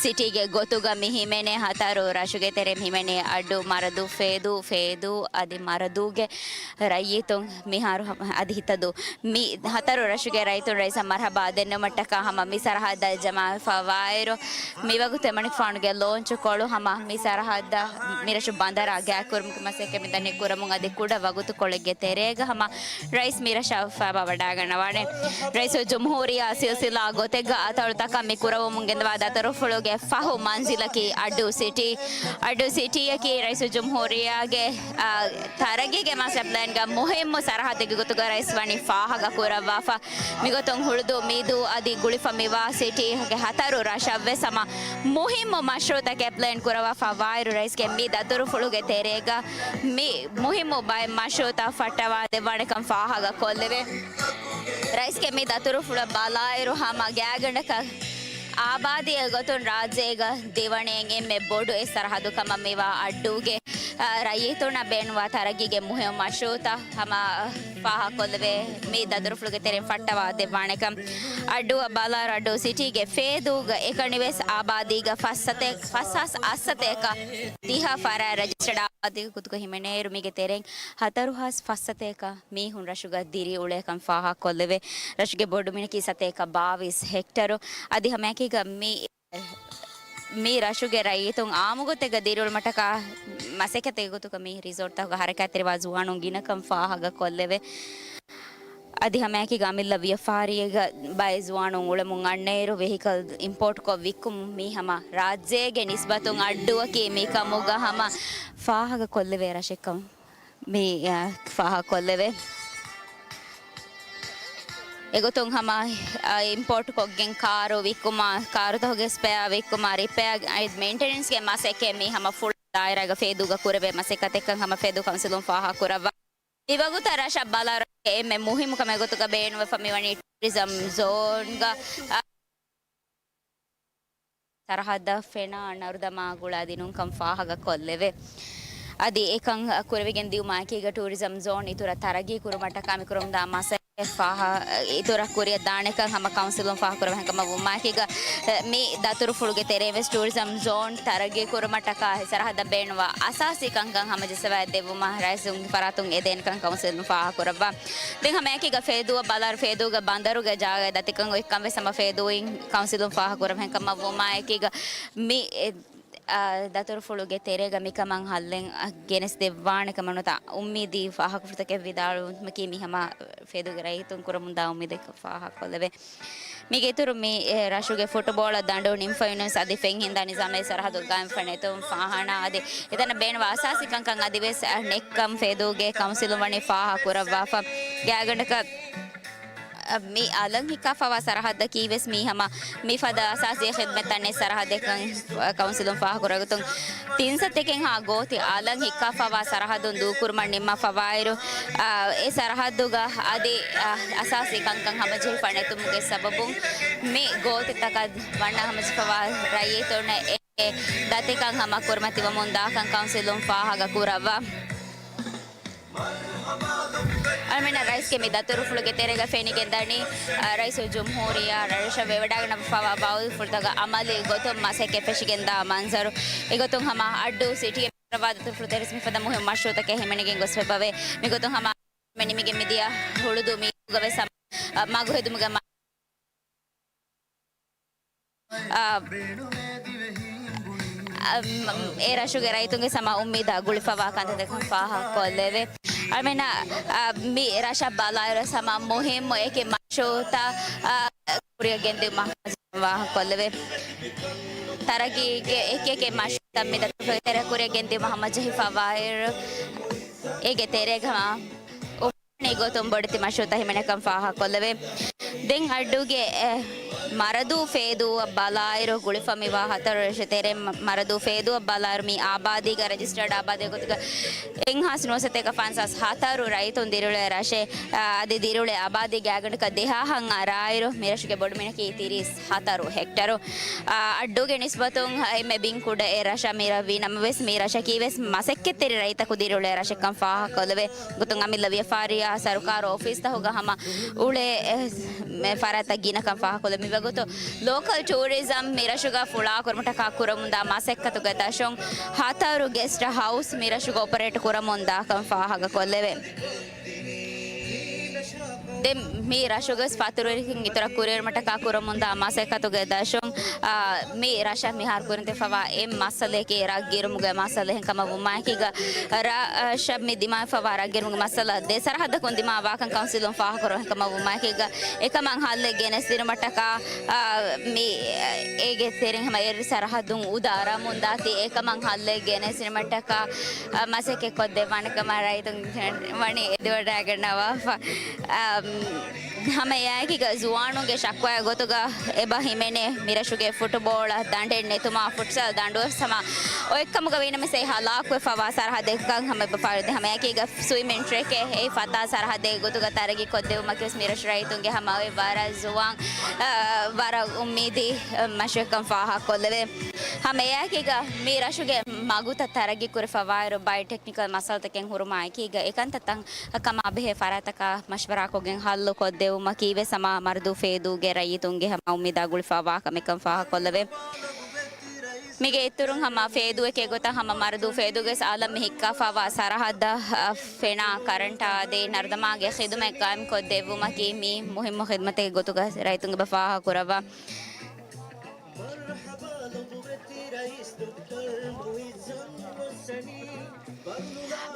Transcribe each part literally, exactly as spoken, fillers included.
ސިޓީގެ ގޮތުގަ މި ހިމެނޭ ހަތަރު ރަށުގެ ތެރެ ހިމެނޭ އައްޑޫ މަރަދޫ ފޭދޫ، ފޭދޫ އަދި މަރަދޫގެ ރައްޔިތުން މިހާރު ހަ-، އަދި ހިތަދޫ މި ހަތަރު ރަށުގެ ރައްޔިތުން ރައީސަށް މަރުހަބާ ދެންނެވުމަށްޓަކާ ހަމަ މި ސަރަހައްދަށް ޖަމާވެފަ ވާއިރު، މިވަގުތު އެމަނިކުފާނުގެ ލޯންޗު ކޮޅު ހަމަ މި ސަރަހައްދަށް މިރަށު ބަނދަރާ ގާތްކުރުމުގެ މަސައްކަތް މިދަނީ ކުރަމުން އަދި ކުޑަ ވަގުތުކޮޅެއްގެ ތެރޭގަ ހަމަ ރައީސް މިރަށަށް ފައިބާވަޑައިގަންނަވާނެ. ރައީސުލްޖުމްހޫރިއްޔާ ސިލްސިލާ ގޮތެއްގަ އަތޮޅުތަކަށް މި ކުރަވަމުން ގެންދަވާ ދަތުރުފުޅުގެ ފަހު މަންޒިލަކީ އައްޑޫ ސިޓީ. އައްޑޫ ސިޓީއަކީ ރައީސުލްޖުމްހޫރިއްޔާގެ، އާ، ތަރައްގީގެ މާސްޓަރ ޕްލޭންގަ މުހިއްމު ސަރަހައްދެއްގެ ގޮތުގަ ރައީސް ވަނީ ފާހަގަ ކުރައްވާފަ. މިގޮތުން ހުޅުދޫ މީދޫ އަދި ގުޅިފަ މިވާ ސިޓީގެ ހަތަރު ރަށަށްވެސް ހަމަ މުހިއްމު މަޝްރޫއުތަކެއް ޕްލޭން ކުރައްވާފަ ވާއިރު، ރައީސްގެ މި ދަތުރުފުޅުގެ ތެރޭގަ މި މުހިއްމު ބައެއް މަޝްރޫއުތައް ފައްޓަވާ ދެއްވާނެކަން ފާހަގަ ކޮށްލެވޭ. ރައީސްގެ މި ދަތުރުފުޅަށް ބަލާއިރު ހަމަ ގާތްގަނޑަކަށް އާބާދީއެއް ގޮތުން ރާއްޖޭގަ ދެވަނައިން އެންމެ ބޮޑު އެއް ސަރަހައްދު ކަމަށް މިވާ އައްޑޫގެ، އާ، ރައްޔިތުންނަށް ބޭނުންވާ ތަރައްގީގެ މުހިއްމު މަޝްރޫއުތައް ހަމަ ފާހަގަކޮށްލެވޭ. މި ދަތުރުފުޅުގެ ތެރެއިން ފައްޓަވާ ދެއްވާނެކަން. އައްޑޫއަށް ބަލާއިރު އައްޑޫ ސިޓީގެ ފޭދޫގަ އެކަނިވެސް އާބާދީގަ ފަސް ސަތޭ-، ފަސް ހާސް އަށް ސަތޭކަ ތިހަ ފަރާތް ރަޖިސްޓަރޑް އާބާދީގެ ގޮތުގަ ހިމެނޭއިރު، މީގެ ތެރެއިން ހަތަރު ހާސް ފަސް ސަތޭކަ މީހުން ރަށުގަ ދިރިއުޅޭކަން ފާހަގަކޮށްލެވޭ. ރަށުގެ ބޮޑުމިނަކީ ސަތޭކަ ބާވީސް ހެކްޓަރު. އަދި ހަމައެކީގަ މި، މި ރަށުގެ ރައްޔިތުން އާއްމުގޮތެއްގަ ދިރިއުޅުމަށްޓަކާ މަސައްކަތެއްގެ ގޮތުގަ މި ރިސޯޓްތަކުގަ ހަރަކާތްތެރިވާ ޒުވާނުން ގިނަކަން ފާހަގަކޮށްލެވޭ. އަދި ހަމައެކީގަ އަމިއްލަ ވިޔަފާރިއެއްގަ ބައެއް ޒުވާނުން އުޅެމުން އަންނައިރު، ވެހިކަލް އިމްޕޯޓްކޮށް ވިއްކުމުން މީ ހަމަ ރާއްޖޭގެ ނިސްބަތުން އައްޑޫއަކީ މިކަމުގަ ހަމަ ފާހަގަކޮށްލެވޭ ރަށެއްކަން މި، އަ، ފާހަގަކޮށްލެވޭ. އެގޮތުން ހަމަ، އަ، އިމްޕޯޓްކޮށްގެން ކާރު ވިއްކުމާ، ކާރުތަކުގެ ސްޕެއާ ވިއްކުމާ، ރިޕެއާ، އަ، މެއިންޓެނެންސްގެ މަސައްކަތް މީ ހަމަ ފުޅު ދާއިރާގަ ފޭދޫގަ ކުރެވޭ މަސައްކަތެއްކަން ހަމަ ފޭދޫ ކައުންސިލުން ފާހަގަކުރައްވާ. މިވަގުތަށް ރަށަށް ބަލާއިރު އެންމެ މުހިއްމު ކަމެއް ގޮތުގަ ބޭނުންވެފަ މިވަނީ ޓޫރިޒަމް ޒޯންގަ، އަ، ސަރަހައްދަށް ފެނާ ނަރުދަމާ ގުޅާދިނުންކަން ފާހަގަކޮށްލެވޭ. އަދި އެކަން ކުރެވިގެން ދިއުމާއެކީގަ ޓޫރިޒަމް ޒޯން އިތުރަށް ތަރައްގީ ކުރުމަށްޓަކާ މިކުރަމުންދާ މަސައްކަތް ފާހަ-، އިތުރަށް ކުރިއަށް ދާނެކަން ހަމަ ކައުންސިލުން ފާހަގަކުރައްވާ ހަނގަމަށް ވުމާއެކީގަ، މި ދަތުރުފުޅުގެ ތެރެއިން ވެސް ޓޫރިޒަމް ޒޯން ތަރައްގީ ކުރުމަށްޓަކާ ސަރަހައްދަށް ބޭނުންވާ އަސާސީ ކަންކަން ހަމަޖައްސަވާ ދެއްވުމަށް ރައީސުންގެ ފަރާތުން އެދޭނެކަން ކައުންސިލުން ފާހަގަކުރައްވާ. ދެން ހަމައެކީގަ ފޭދޫއަށް ބަލާއިރު ފޭދޫގަ ބަނދަރުގެ ޖާގަ ދަތިކަން އޮތްކަން ވެސް ހަމަ ފޭދޫއިން ކައުންސިލުން ފާހަގަކުރައްވާ ހަނގަމަށް ވުމާއެކީގަ މި އެ، އާ، ދަތުރުފުޅުގެ ތެރޭގަ މިކަމަށް ހައްލެއް، އާ، ގެނެސް ދެއްވާނެ ކަމަށް ނުވަތަ އުއްމީދީ ފާހަގަފުޅުތަކެއް ވިދާޅުވުމަކީ މި ހަމަ ފޭދޫގެ ރައްޔިތުން ކުރަމުންދާ އުއްމީދެއް ފާހަގަކޮށްލެވޭ. މީގެ އިތުރުން މި، އެ، ރަށުގެ ފުޓުބޯޅަ ދަނޑު ނިންފައިންވެސް އަދި ފެން ހިންދާ ނިޒާމެއް ސަރަހައްދު ގާއިމްފަ ނެތުން ފާހާނާ އަދި އެތަނަށް ބޭނުންވާ އަސާސީ ކަންކަން އަދިވެސް، އަ، ނެއްކަން ފޭދޫގެ ކައުންސިލުން ވަނީ ފާހަގަކުރައްވާފަ. ގާތްގަނޑަކަށް، އަ، މި އަލަށް ހިއްކާފަވާ ސަރަހައްދަކީ ވެސް މީ ހަމަ މިފަދަ އަސާސީ ޚިދްމަތްތައް ނެތް ސަރަހައްދެއްކަން ކައުންސިލުން ފާހަގަކުރާ ގޮތުން، ތިން ސަތޭކައެއްހާ ގޯތި އަލަށް ހިއްކާފަވާ ސަރަހައްދުން ދޫކުރުމަށް ނިންމާފަވާއިރު، އާ، އެ ސަރަހައްދުގަ އަދި، އާ، އަސާސީ ކަންކަން ހަމަޖެހިފަ ނެތުމުގެ ސަބަބުން މި ގޯތިތަކަށް ވަންނަ ހަމަޖެހިފަވާ ރައްޔިތުންނަށް އެ ދަތިކަން ހަމަ ކުރިމަތިވަމުން ދާކަން ކައުންސިލުން ފާހަގަ ކުރައްވާ. އަޅުމެންނަށް ރައީސްގެ މި ދަތުރުފުޅުގެ ތެރޭގަ ފެނިގެން ދަނީ، އަ، ރައީސުލްޖުމްހޫރިއްޔާ ރަށަށް ވެވަޑައިގަންނަވާފައިވާ ބާވަތްފުޅުތަކަށް އަމަލީ ގޮތުން މަސައްކަތް ފެށިގެންދާ މަންޒަރު. އެގޮތުން ހަމަ އައްޑޫ ސިޓީ ވަދަތުފުޅު ތެރެސް މިފަދަ މުހިއްމު މަޝްރޫއުތަކެއް ހިމެނިގެން ގޮސްފައިވޭ. މިގޮތުން ހަމަ ނިމިގެން މިދިޔަ ހުޅުދޫ މީހުންގަ ވެސް ހަމަ، އަ، މަގު ހެދުމުގެ މަ-، އަ، އަ، އެ ރަށުގެ ރައްޔިތުންގެ ހަމަ އުއްމީދާ ގުޅިފަވާ ކަންތައްތަކަށް ފާހަގަކޮށްލެވޭ. އަޅުމެންނަށް، އަ، މި ރަށަށް ބަލާއިރު ހަމަ މުހިއްމު އެކި މަޝްރޫއުތައް، އަ، ކުރިއަށް ގެންދިއުމަށް ފާހަގަކޮށްލެވޭ. ތަރައްގީގެ އެކި އެކި މަޝްރޫއުތައް މި ދަތުރުފުޅުގެ ތެރޭ ކުރިއަށް ގެންދިއުމަށް ހަމަޖެހިފަވާއިރު، އޭގެ ތެރޭގަ ހަމަ އު-، ގޮތުން ބޮޑެތި މަޝްރޫއުތައް ހިމެނޭކަން ފާހަގަކޮށްލެވޭ. ދެން އައްޑޫގެ، އެ، މަރަދޫ ފޭދޫއަށް ބަލާއިރު، ގުޅިފަ މިވާ ހަތަރު ރަށުގެ ތެރެއިން މަ-، މަރަދޫ ފޭދޫއަށް ބަލާއިރު، މި އާބާދީގަ ރަޖިސްޓަރޑް އާބާދީ ގޮތުގަ އެއްހާސް ނުވަސަތޭކަ ފަންސާސް ހަތަރު ރައްޔިތުން ދިރިއުޅޭ ރަށެއް، އާ، އަދި ދިރިއުޅޭ އާބާދީ ގާތްގަނޑަކަށް ދެހާހަށް އަރާއިރު، މި ރަށުގެ ބޮޑުމިނަކީ ތިރީސް ހަތަރު ހެކްޓަރު. އާ، އައްޑޫގެ ނިސްބަތުން އެންމެ ބިން ކުޑަ އެއް ރަށަށް މި ރަށް ވީ ނަމަވެސް، މި ރަށަކީ ވެސް މަސައްކަތްތެރި ރަށްތަކު ދިރިއުޅޭ ރަށެއްކަން ފާހަގަކޮށްލެވޭ. ގޮތުން އަމިއްލަ ވިޔަފާރިއާ ސަރުކާރު އޮފީސްތަކުގަ ހަމަ އުޅޭ، އެ، މި ފަރާތްތައް ގިނަކަން ފާހަގަކޮށްލެވޭ. މިވަގުތު ލޯކަލް ޓޫރިޒަމް މިރަށުގަ ފުޅާކުރުމަށްޓަކާ ކުރަމުންދާ މަސައްކަތުގެ ދަށުން ހަތަރު ގެސްޓް ހައުސް މިރަށުގަ އޮޕަރޭޓް ކުރަމުންދާކަން ފާހަގަކޮށްލެވޭ. ދެން މި ރަށުގަ ފަތުރުވެރިކަން އިތުރަށް ކުރިއެރުމަށްޓަކާ ކުރަމުންދާ މަސައްކަތުގެ ދަށުން، އާ، މި ރަށަށް މިހާރު ކުރިން ތިފަވާ އެއް މައްސަލައަކީ ރަށް ގިރުމުގެ މައްސަލަ އެހެން ކަމަށް ވުމާއެކީގަ، ރަށަށް މި ދިމާވެފަވާ ރަށް ގިރުމުގެ މައްސަލަ ދެ ސަރަހައްދަކުން ދިމާވާކަން ކައުންސިލުން ފާހަގަކުރަން ކަމަށް ވުމާއެކީގަ، އެކަމަށް ހައްލެއް ގެނެސްދިނުމަށްޓަކާ، އާ، މި، އޭގެ ތެރެއިން ހަމަ އެއް ސަރަހައްދުން އުދާ އަރަމުންދާތީ، އެކަމަށް ހައްލެއް ގެނެސްދިނުމަށްޓަކާ، އާ، މަސައްކަތް ކޮށްދެއްވާނެ ކަމަށް ރައްޔިތުން ވަނީ އެދިވަޑައިގަންނަވާފަ. އާ، ހަމަ އެއާއެކީގަ ޒުވާނުންގެ ޝަކުވާއެއް ގޮތުގަ އެބަ ހިމެނޭ މިރަށުގެ ފުޓުބޯޅަ ދަނޑެއް ނެތުމާ، ފުޓްސަލް ދަނޑުވެސް ހަމަ އޮތްކަމުގަ ވީނަމަވެސް އެއީ ހަލާކުވެފަވާ ސަރަހައްދެއްކަން ހަމަ އެބަ ފާހަގަދޭ. ހަމައެކީގަ ސްވިމިން ޓްރެކެއް އެއީ ފަތާ ސަރަހައްދެއް ގޮތުގަ ތަރައްގީ ކޮށްދެއްވުމަކީވެސް މިރަށު ރައްޔިތުންގެ ހަމަ އޮތް ވަރަށް ޒުވާން، އާ، ވަރަށް އުއްމީދީ، އާ، މަޝްރަފްކަން ފާހަގަކޮށްލެވޭ. ހަމައެއާއެކީގަ މި ރަށުގެ މަގުތައް ތަރައްގީ ކުރެފަވާއިރު ބައި ޓެކްނިކަލް މައްސަލަތަކެއް ހުރުމާއެކީގަ އެކަންތައްތައް ކަމާ ބެހޭ ފަރާތަކާ މަޝްވަރާކޮށްގެން ހައްލު ކޮށްދެވުމަކީވެސް ހަމަ މަރަދޫ ފޭދޫގެ ރައްޔިތުންގެ ހަމަ އުއްމީދާ ގުޅިފަވާ ކަމެއްކަން ފާހަގަކޮށްލެވޭ. މީގެ އިތުރުން ހަމަ ފޭދޫއެކޭ ގޮތަށް ހަމަ މަރަދޫ ފޭދޫގެ ސާލަށް މި ހިއްކާފަވާ ސަރަހައްދަށް، އަ، ފެނާ ކަރަންޓާ އަދި ނަރުދަމާގެ ޚިދުމަތް ގާއިމްކޮށްދެއްވުމަކީ މި މުހިއްމު ޚިދުމަތެއްގެ ގޮތުގަ ރައްޔިތުން އެބަ ފާހަގަކުރައްވާ.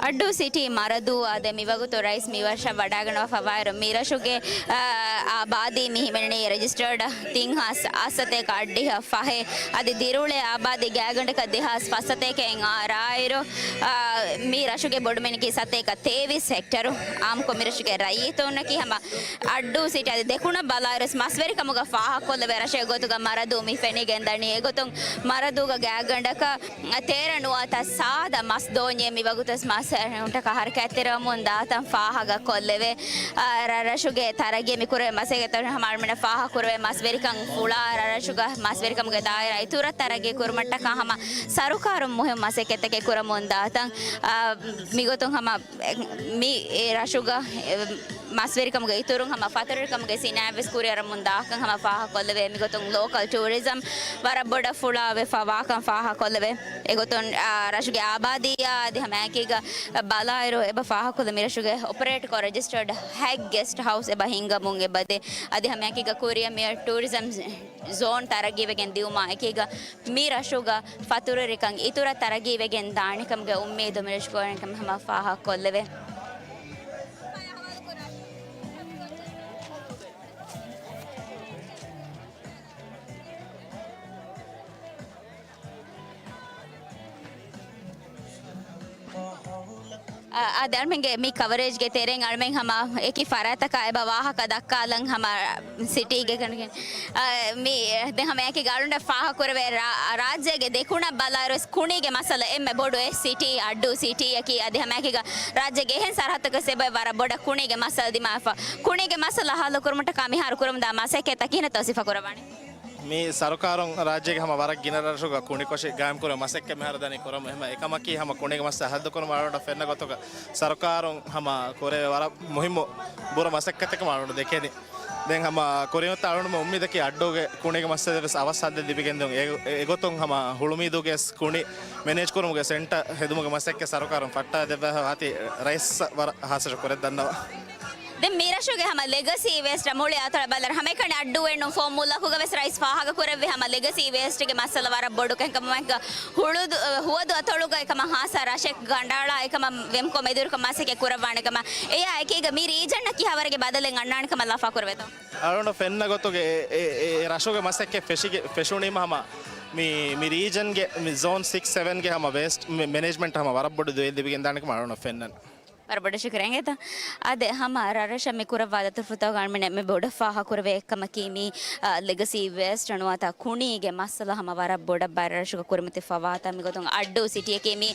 އައްޑޫ ސިޓީ މަރަދޫއާ ދެ މިވަގުތު ރައީސް މިވަށަށް ވަޑައިގަންނަވާފަވާއިރު، މިރަށުގެ، އާ، އާބާދީ މި ހިމެނެނީ ރެޖިސްޓަރޑް ތިން ހާސް އަށްސަތޭކަ އަށްޑިހަ ފަހެއް. އަދި ދިރިއުޅޭ އާބާދީ ގާތްގަނޑަކަށް ދެހާސް ފަސްސަތޭކައިން އާ ރާއިރު، އާ، މި ރަށުގެ ބޮޑުމިނަކީ ސަތޭކަ ތޭވީސް ހެކްޓަރު. އާއްމުކޮށް މިރަށުގެ ރައްޔިތުންނަކީ ހަމަ އައްޑޫ ސިޓީ އަދި ދެކުނަށް ބަލާއިރުވެސް މަސްވެރިކަމުގަ ފާހަގަކޮށްލެވޭ ރަށެއް ގޮތުގަ މަރަދޫ މި ފެނިގެންދަނީ. އެގޮތުން މަރަދޫގަ ގާތްގަނޑަކަށް ތޭރަ ނުވަތަ ސާދަ މަސް ދޯންޏެއް މިވަގުތުވެސް މަސް އެހުންޓަކަށް ހަރަކާތްތެރިވަމުން ދާތަން ފާހަގަކޮށްލެވޭ. އާ، ރަށްރަށުގެ ތަރައްގީ މިކުރެވޭ މަސައްކަތްތައް ހަމަ އަޅުމެންނަށް ފާހަގަކުރެވޭ މަސްވެރިކަން ފުޅާ ރަށްރަށުގަ މަސްވެރިކަމުގެ ދާއިރާ އިތުރަށް ތަރައްގީ ކުރުމަށްޓަކާ ހަމަ ސަރުކާރުން މުހިއްމު މަސައްކަތްތަކެއް ކުރަމުން ދާތަން. އާ، މިގޮތުން ހަމަ މި ރަށުގަ މަސްވެރިކަމުގެ އިތުރުން ހަމަ ފަތުރުވެރިކަމުގެ ސިނާއަތްވެސް ކުރިއަރަމުން ދާކަން ހަމަ ފާހަގަކޮށްލެވޭ. މިގޮތުން ލޯކަލް ޓޫރިޒަމް ވަރަށް ބޮޑަށް ފުޅާވެފަވާކަން ފާހަގަކޮށްލެވޭ. އެގޮތުން، އާ، ރަށުގެ އާބާދީއާ އަދި ހަމައެކީގަ ބަލާއިރު އެބަ ފާހަގަކޮށްލަ މިރަށުގެ އޮޕަރޭޓްކޮށް ރެޖިސްޓަރޑް ހަތް ގެސްޓް ހައުސް އެބަ ހިންގަމުން އެބަދޭ. އަދި ހަމައެކީގަ ކުރިއަށް މި ޓޫރިޒަމް ޒޯން ތަރައްގީވެގެން ދިއުމާ އެކީގަ މި ރަށުގަ ފަތުރުވެރިކަން އިތުރަށް ތަރައްގީވެގެން ދާނެކަމުގެ އުއްމީދު މިރަށުގެ ހަމަ ފާހަގަކޮށްލެވޭ. އަ، އަދި އަޅުމެންގެ މި ކަވަރޭޖްގެ ތެރެއިން އަޅުމެން ހަމަ އެކި ފަރާތަކާ އެބަ ވާހަކަ ދައްކާލަން ހަމަ ސިޓީގެ ކަން، އަ، މި ދެން ހަމަ އެކި ގާޅުންޑަށް ފާހަގަކުރެވޭ ރާ-، ރާއްޖޭގެ ދެކުނަށް ބަލާއިރުވެސް ކުނީގެ މައްސަލަ އެންމެ ބޮޑު އެއް ސިޓީ އައްޑޫ ސިޓީއަކީ. އަދި ހަމައެކީގަ ރާއްޖޭގެ އެހެން ސަރަހައްދަކުވެސް އެބަ ވަރަށް ބޮޑަށް ކުނީގެ މައްސަލަ ދިމާވެފަ. ކުނީގެ މައްސަލަ ހައްލު ކުރުމަށްޓަކާ މިހާރު ކުރަމުންދާ މަސައްކަތްތައް ކިހިނެއްތޯ ސިފަކުރައްވާނީ؟ މި ސަރުކާރުން ރާއްޖޭގެ ހަމަ ވަރަށް ގިނަ ރަށުގަ ކުނިކޮށި ގާއިމްކުރުމަށް މަސައްކަތް މިހާރު ދަނީ ކުރަމުން. އެހެން އެކަމަކީ ހަމަ ކުނީގެ މައްސަލަ ހައްލުކުރުމަށް އަޅުގަނޑަށް ފެންނަ ގޮތުގަ ސަރުކާރުން ހަމަ ކުރެވޭ ވަރަށް މުހިއްމު ބުރަ މަސައްކަތަކަށް އަޅުގަނޑު ދެކެނީ. ދެން ހަމަ ކުރިން އޮތް އަޅުގަނޑު އުއްމީދަކީ އައްޑޫގެ ކުނީގެ މައްސަލަ ވެސް އަވަސް ހައްލެއް ލިބިގެން ދިއުން. އެ، އެގޮތުން ހަމަ ހުޅުމީދުގެ ކުނި މެނޭޖް ކުރުމުގެ ސެންޓަރ ހެދުމުގެ މަސައްކަތް ސަރުކާރުން ފައްޓާ ދެއްވާ ހާތި ރައީސް ވަރަށް ހާސްރަށް ކުރެއްދަންނަވާ. ދެން މި ރަށުގެ ހަމަ ލެގަސީ ވޭސްޓް މުޅި އަތޮޅަށް ބަލަރ ހަމައެކަނި އައްޑޫ އެންނުން ފޯމުލަކުގަ ވެސް ރައީސް ފާހަގަ ކުރެއްވި ހަމަ ލެގަސީ ވޭސްޓްގެ މައްސަލަ ވަރަށް ބޮޑު ކަންކަމަށް ހުޅުދު-، ހުވަދު އަތޮޅުގަ އެކަމަށް ހާސް ރަށެއް ގަނޑާޅާ އެކަމަށް ވެމްކޯ މެދުވެރިކޮށް މަސައްކަތް ކުރައްވާނެ ކަމަށް. އެޔާ އެކީގަ މި ރީޖަންއަށް ކިހާވަރެއްގެ ބަދަލެއް އަންނާނެ ކަމަށް ލަފާ ކުރެވޭތޯ؟ އަޅުގަނޑު ފެންނަ ގޮތުގެ އެ، އެ، އެ ރަށުގެ މަސައްކަތް ފެށިގެ-، ފެށުނީމަ ހަމަ މި، މި ރީޖަންގެ މި ޒޯން ސިކްސް ސެވެންގެ ހަމަ ވޭސްޓް މެ-، މެނޭޖްމަންޓް ހަމަ ވަރަށް ބޮޑު ދުވެއް ލިބިގެން ދާނެ ކަމަށް އަޅުގަނޑު ފެންނަން. ވަރަށް ބޮޑަށް ޝުކުރިއްޔާ އިނގޭތަ؟ އާދެ، ހަމަ ރަށްރަށަށް މި ކުރައްވާ ދަތުރުފުޅުތަކުގަ އަޅުމެން މި ބޮޑަށް ފާހަގަކުރެވޭ އެއްކަމަކީ މި، އަ، ލެގަސީ ވޭސްޓް ނުވަތަ ކުނީގެ މައްސަލަ ހަމަ ވަރަށް ބޮޑަށް ބައެއް ރަށުގަ ކުރިމަތި ފަވާތަ. މިގޮތުން އައްޑޫ ސިޓީއަކީ މި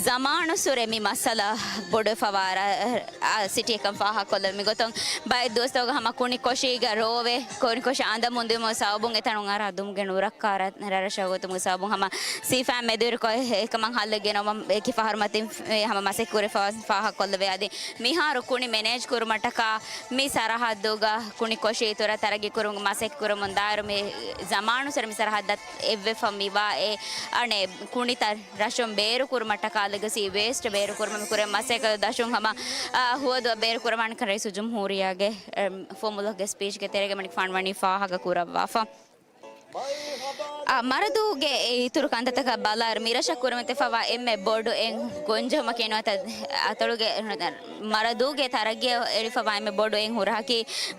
ޒަމާނުއްސުރެ މި މައްސަލަ ބޮޑުވެފަވާ ރަ-، އަ، ސިޓީއެއްކަން ފާހަގަކޮށްލެވެ. މިގޮތުން ބައެއް ދުވަސްތަކުގަ ހަމަ ކުނިކޮށީގަ ރޯވެ، ކުނިކޮށި އަނދަމުން ދިއުމުގެ ސަބަބުން އެތަނުން އަރާ ދުމުގެ ނުރައްކާ ރަށް-، ރަށްރަށަށް އޮތުމުގެ ސަބަބުން ހަމަ ސީފާ މެދުވެރިކޮށް އެކަމަށް ހައްލެއް ގެނައުމަށް އެކި ފަހަރު މަތިން ހަމަ މަސައްކަތް ކުރެފަ-، ފާހަގަ ލެވޭ. އަދި މިހާރު ކުނި މެނޭޖް ކުރުމަށްޓަކާ މި ސަރަހައްދުގަ ކުނި ކޮށި އިތުރަށް ތަރައްގީ ކުރުމުގެ މަސައްކަތް ކުރަމުން ދާއިރު މި ޒަމާނުސަރ މި ސަރަހައްދަށް އެއްވެފަ މިވާ އެ އަނެއް ކުނިތައް ރަށުން ބޭރު ކުރުމަށްޓަކާ ލެގަސީ ވޭސްޓް ބޭރު ކުރުމަށް ކުރެ މަސައްކަތް ދަށުން ހަމަ އާ، ހުވަދު ބޭރު ކުރަމާނެ ރައީސުލްޖުމްހޫރިއްޔާގެ އެ، ފޮމުލުގެ ސްޕީޗްގެ ތެރޭގަ މިނިކް ފާންވަނީ ފާހަގަ ކުރައްވާފަ. އާ، މަރަދޫގެ އިތުރު ކަންތައްތަކަށް ބަލާއިރު، މިރަށަށް ކުރިމަތިވެފަވާ އެންމެ ބޮޑު އެއް ގޮންޖެހުމަކީ ނުވަތަ އަތޮޅުގެ މަރަދޫގެ ތަރައްގީ އެޅިފަވާ އެންމެ ބޮޑު އެއް ހުރަހަކީ